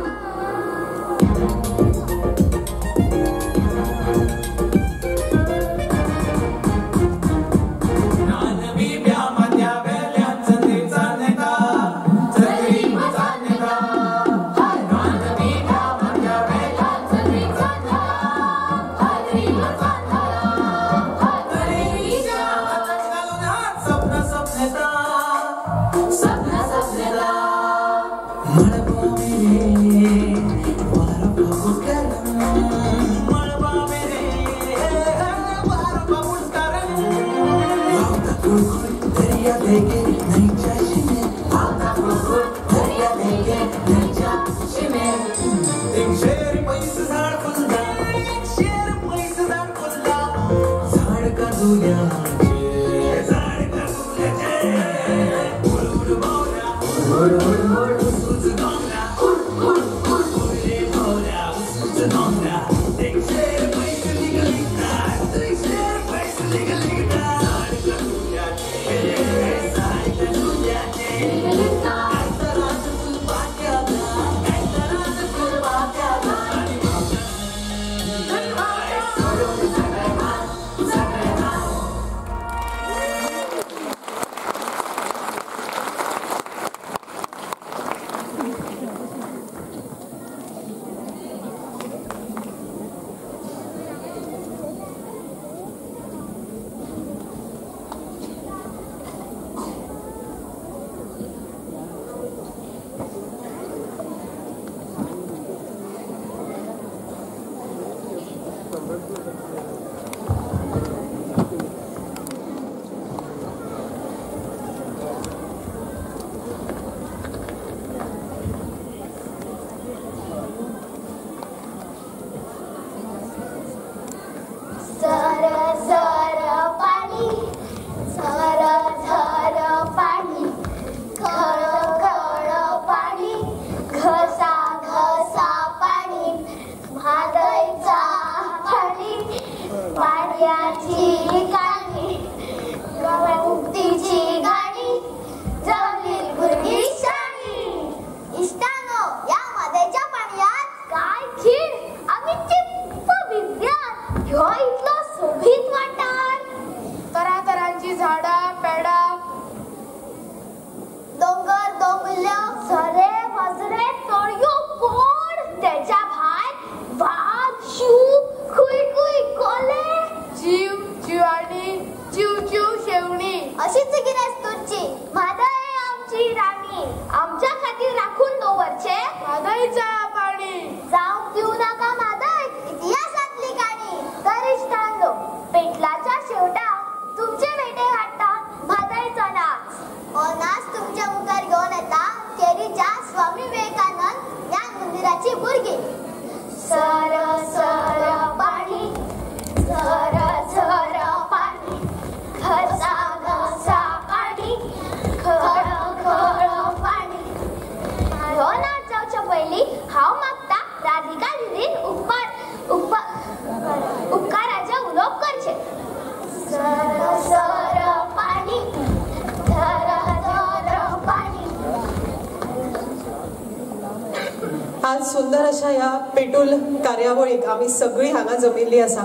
आज सुंदर अशा ह्या पेटूल कार्यावळीक आमी सगळी हांगा जमिल्ली आसा.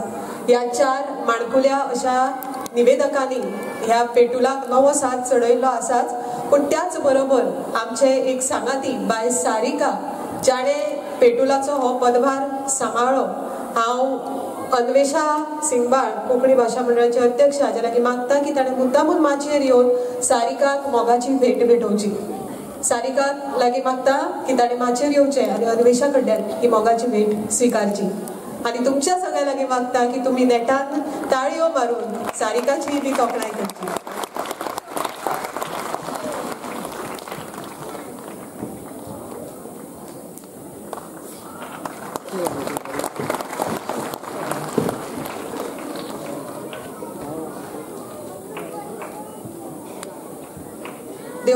ह्या चार माणकुल्या अशा निवेदकांनी ह्या पेटुलाक नवो साथ चडयल्लो आसाच, पूण त्याच बरोबर आमचे एक सांगाती बाय सारिका जाणे पेटुलाचो हो पदभार सांबाळ्ळो. हांव अन्वेषा सिंगबाळ कोंकणी भाशा मंडळाचे अध्यक्ष हाज्या लागीं मागता की ताणें मुद्दामून माचयेर येवन सारिकाक मोगाची भेट भेटोवची. सारिकाक लागीं मागता की ताणें माचयेर येवचें आनी अन्वेषा कडल्यान ही मोगाची भेट स्विकारची. आनी तुमच्या सगळ्या लागीं मागता की तुमी नेटान ताळयो मारून सारिकाची बी तोखणाय करची.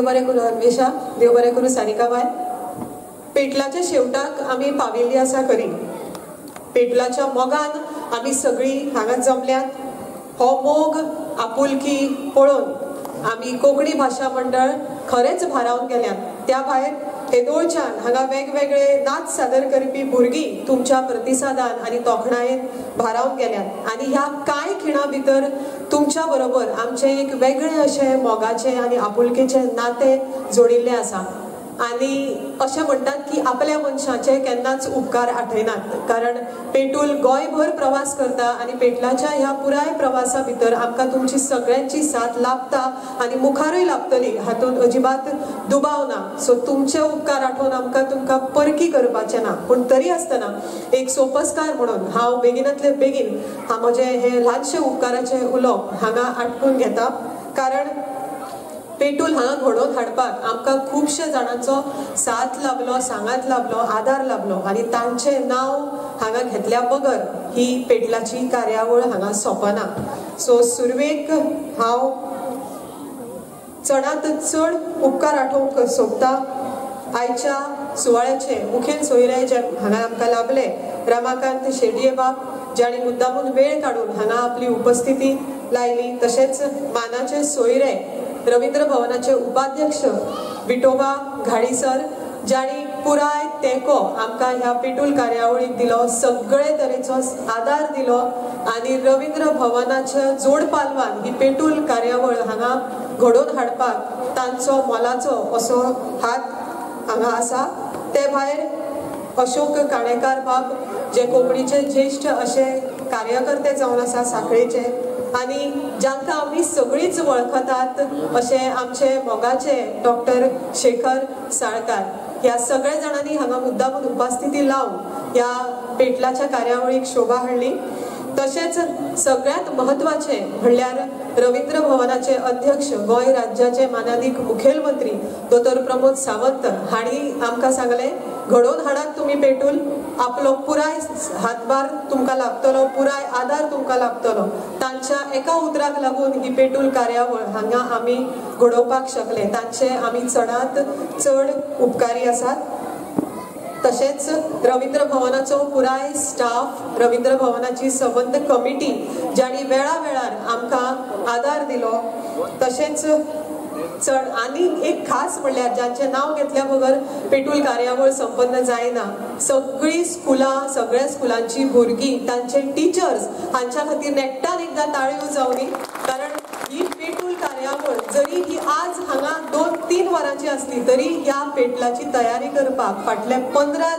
देव बरें करूं अन्वेषा, देव बरें करूं सारिका बाय. पेटलाच्या शेवटाक आमी पाविल्ली आसा खरी. पेटलाच्या मोगान आमी सगळीं हांगा जमल्यात. हो मोग आपुलकी पळोवन आमी कोंकणी भाशा मंडळ खरेंच भारावन गेल्यात. त्या भायर हेदोळच्यान हांगा वेगवेगळे नाच सादर करपी भुरगीं तुमच्या प्रतिसादान आनी तोखणायेन भारावन गेल्यात आनी ह्या कांय खिणा भितर तुमच्या बरोबर आमचें एक वेगळें अशें मोगाचें आनी आपुलकेचें नातें जोडिल्लें आसा. आनी अशें म्हणटात की आपल्या मनशाचे केन्नाच उपकार आठयनात, कारण पेटूल गोंयभर प्रवास करता आनी पेटलाच्या ह्या पुराय प्रवासा भितर आमकां तुमची सगळ्यांची साथ लाभता आनी मुखारूय लाभतली हातूंत अजिबात दुबाव ना. सो तुमचे उपकार आठोवन आमकां तुमकां परकी करपाचें ना, पूण तरी आसतना एक सोपस्कार म्हणून हांव बेगिनातले बेगीन हांव म्हजें हें ल्हानशें उपकाराचें उलोवप हांगा आटकून घेता. कारण पेटूल हांगा घडोवन हाडपाक आमकां खुबशे जाणांचो साथ लाभलो, सांगात लाभलो, आदार लाभलो आनी तांचें नांव हांगा घेतल्या बगर ही पेटलाची कार्यावळ हांगा सोंपना. सो सुरवेक हांव चडांत चड उपकार आठोवंक सोदता आयच्या सुवाळ्याचे मुखेल सोयरे जे हांगा आमकां लाभले, रमाकांत शेडये बाब, जांणी मुद्दामून वेळ काडून हांगा आपली उपस्थिती लायली. तशेंच मानाचे सोयरे रवींद्र भवनाचे उपाध्यक्ष विठोबा घाडी सर, जांणी पुराय तेंको आमकां ह्या पेटूल कार्यावळीक दिलो, सगळे तरेचो आदार दिलो आनी रवींद्र भवनाच्या जोडपालवान ही पेटूल कार्यावळ हांगा घडोवन हाडपाक तांचो मोलाचो असो हात हांगा आसा. ते भायर अशोक काणेकार बाब, जे कोंकणीचे ज्येश्ठ अशे कार्यकर्ते जावन आसा साखळेचे आनी जांकां आमी सगळींच वळखतात अशे आमचे मोगाचे डॉक्टर शेखर साळकार, ह्या सगळ्या जाणांनी हांगा मुद्दामून उपस्थिती लावन ह्या पेटलाच्या कार्यावळीक शोभा हाडली. तशेंच सगळ्यांत म्हत्वाचें म्हणल्यार रवींद्र भवनाचे अध्यक्ष गोंय राज्याचे मानादीक मुखेलमंत्री दोतोर प्रमोद सावंत हांणी आमकां सांगलें, घडोवन हाडात तुमी पेटूल, आपलो पुराय हातभार तुमकां लाभतलो, पुराय आदार तुमकां लाभतलो. तांच्या एका उतराक लागून ही पेटूल कार्यावळ हांगा आमी घडोवपाक शकले, तांचे आमी चडांत चड उपकारी आसात. तशेंच रवींद्र भवनाचो पुराय स्टाफ, रवींद्र भवनाची संबंद कमिटी जांणी वेळा वेळार आमकां आदार दिलो. तशेंच चड आनी एक खास म्हणल्यार जांचें नांव घेतल्या बगर पेटूल कार्यावळ संपन्न जायना, सगळीं स्कुलां, सगळ्या स्कुलांची भुरगीं, तांचे टिचर्स हांच्या खातीर नेट्टान एकदां ताळयो जावनी. कारण ही पेटूल कार्यावळ जरी ही आज हांगा 2-3 वरांची आसली तरी ह्या पेटलाची तयारी करपाक फाटले 15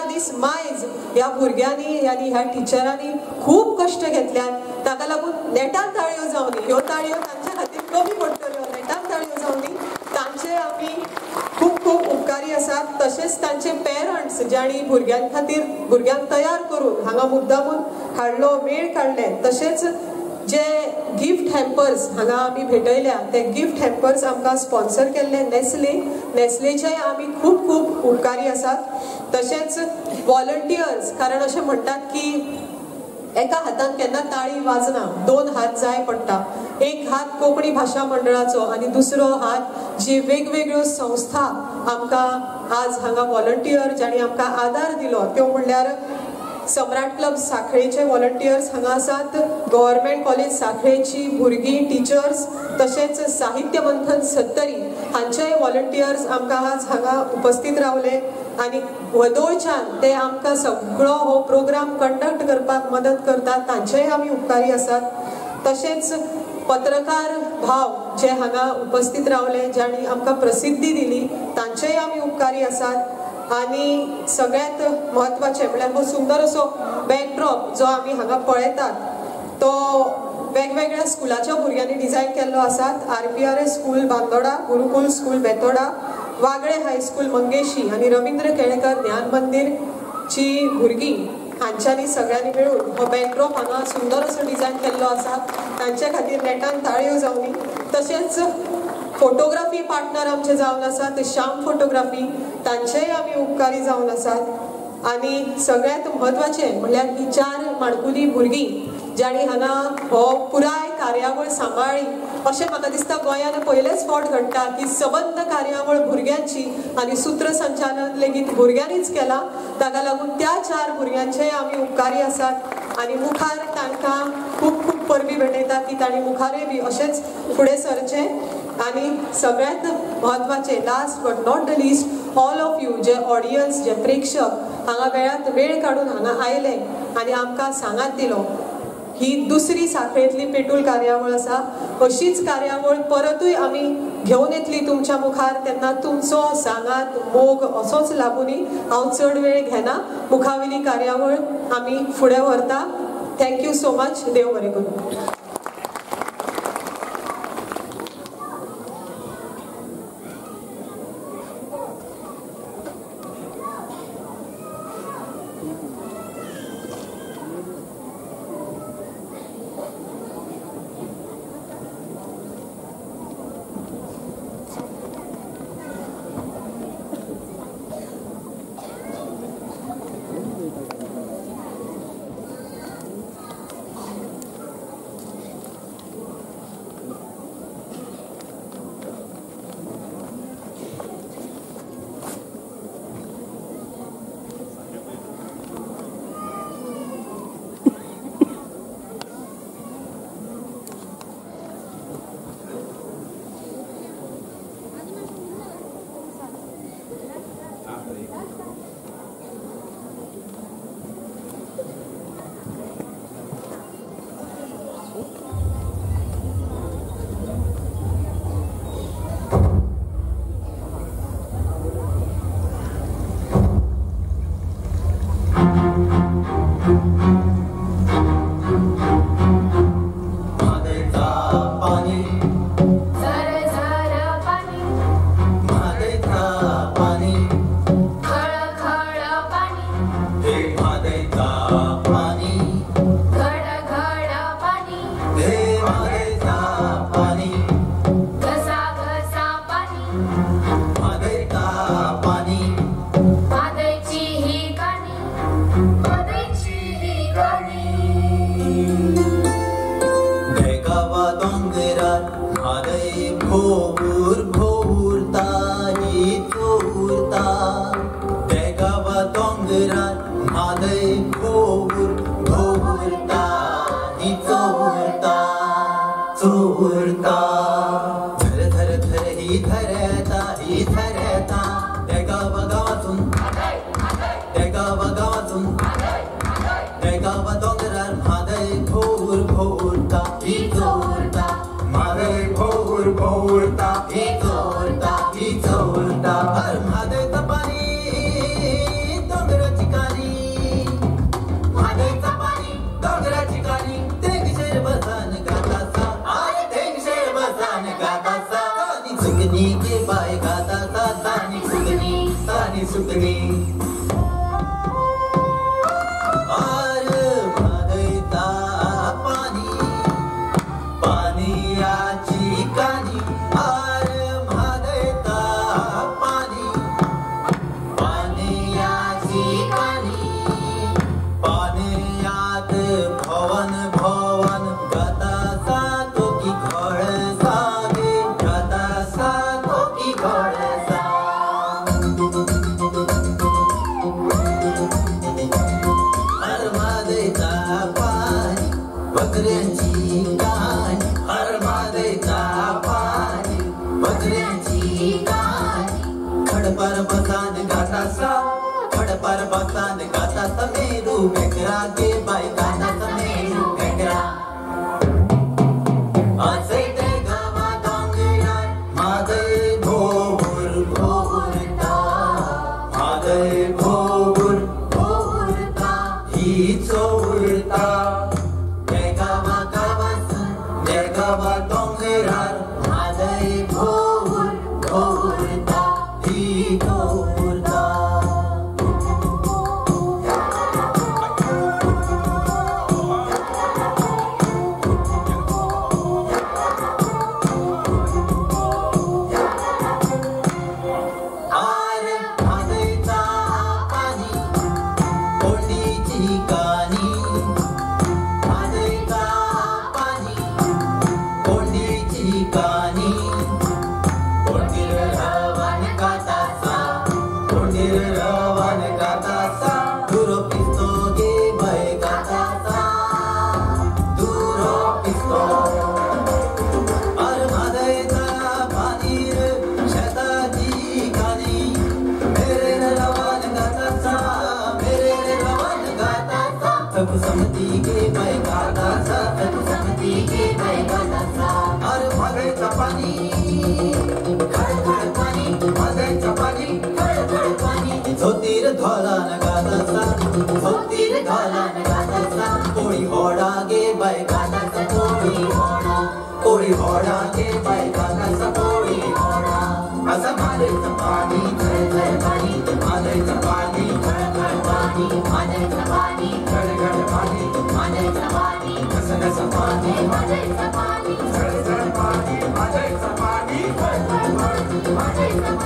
दीस मायज ह्या भुरग्यांनी आनी ह्या टिचरांनी खूब कश्ट घेतल्यात. ताका लागून नेटान ताळयो जावनी, ह्यो ताळयो तांच्या खातीर कमी पडटल्यो, नेटान ताळयो जावनी, तांचे आमी खूब खूब उपकारी आसात. तशेंच तांचे पेरंट्स जांणी भुरग्यां खातीर भुरग्यांक तयार करून हांगा मुद्दामून हाडलो, वेळ काडले. तशेंच जे गिफ्ट हॅम्पर्स हांगा आमी भेटयल्या ते गिफ्ट हॅम्पर्स आमकां स्पॉन्सर केल्ले नेस्ले, नेस्लेचे आमी खूब खूब उपकारी आसात. तशेंच वॉलंटियर्स, कारण अशें म्हणटात की एका हातान केन्ना ताळी वाजना, 2 हात जाय पडटा. एक हात कोंकणी भाशा मंडळाचो आनी दुसरो हात जी वेगवेगळ्यो संस्था आमकां आज हांगा वॉलंटियर जांणी आमकां आदार दिलो, त्यो म्हणल्यार सम्राट क्लब साखळेचे वॉलंटियर्स हांगा आसात, गव्हर्मेंट कॉलेज साखळेची भुरगीं, टिचर्स, तशेंच साहित्य मंथन सत्तरी हांचेय वॉलंटियर्स आमकां आज हांगा उपस्थित रावले आनी वदोळच्यान ते आमकां सगळो हो प्रोग्राम कंडक्ट करपाक मदत करतात, तांचेय आमी उपकारी आसात. तशेंच पत्रकार भाव जे हांगा उपस्थित रावले, जांणी आमकां प्रसिद्धी दिली, तांचेय आमी उपकारी आसात. आनी सगळ्यांत म्हत्वाचें म्हणल्यार हो सुंदर असो बॅकड्रॉप जो आमी हांगा पळयतात तो वेगवेगळ्या स्कुलाच्या भुरग्यांनी डिझायन केल्लो आसात. RPRS school Bandora, Gurukul school Betora, Wagle high school Mangeshi आनी रवींद्र केळेकर ज्ञान मंदिरची भुरगीं हांच्यांनी सगळ्यांनी मेळून हो बॅकड्रॉप हांगा सुंदर असो डिझायन केल्लो आसा, तांचे खातीर नेटान ताळयो जावनी. तशेंच फोटोग्राफी पार्टनर आमचे जावन आसात श्याम फोटोग्राफी, तांचेय आमी उपकारी जावन आसात. आनी सगळ्यांत म्हत्वाचें म्हणल्यार ही 4 माणकुली भुरगीं जांणी हांगा हो पुराय कार्यावळ सांबाळ्ळी. अशें म्हाका दिसता गोंयांत पयलेच फावट घडटा की सबंद कार्यावळ भुरग्यांची आनी सूत्रसंचालन लेगीत भुरग्यांनीच केलां. ताका लागून त्या 4 भुरग्यांचे आमी उपकारी आसात आनी मुखार तांकां खूब खूब परबी भेटयता की तांणी मुखारय बी अशेंच फुडें सरचें. आनी सगळ्यांत म्हत्वाचें, last but not the least, all of you J audience, जे प्रेक्षक हांगा वेळांत वेळ काडून हांगा आयले आनी आमकां सांगात दिलो. ही दुसरी साखळेंतली पेटूल कार्यावळ आसा. अशीच कार्यावळ परतूय आमी घेवन येतली तुमच्या मुखार. तेन्ना तुमचो सांगात मोग असोच लाबुनी. हांव चड वेळ घेना, मुखावेली कार्यावळ आमी फुडें व्हरता. Thank you so much. देव बरें करूं. झोतीर रवान गाताचा दुरो पिस्तो गे बाय गाताचा दुरो पिस्तो अर म्हादयचा पानीर शेताची कानी मेरे रवान गाताचा मेरे रवान गाताचा समती गे बाय गाताचा समती गे बाय गाताचा अर म्हादयचा पाणी खळ खळ पाणी म्हादयचा पाणी खळ खळ पाणी झोतीर धोलान गाताचा झोतीर धोलान गाताचा कोळी होडा गे बाय गाताचा कोळी होडा कोळी होडा गे बाय गाताचा कोळी होडा असा म्हादयचं पाणी खळ खळ पाणी म्हादयचं पाणी खळ खळ पाणी म्हादयचं पाणी खळ खळ पाणी म्हादयचं पाणी घस घस पाणी म्हादयचं पाणी झळ झळ पाणी म्हादयचं पाणी खळ खळ पाणी म्हादयचं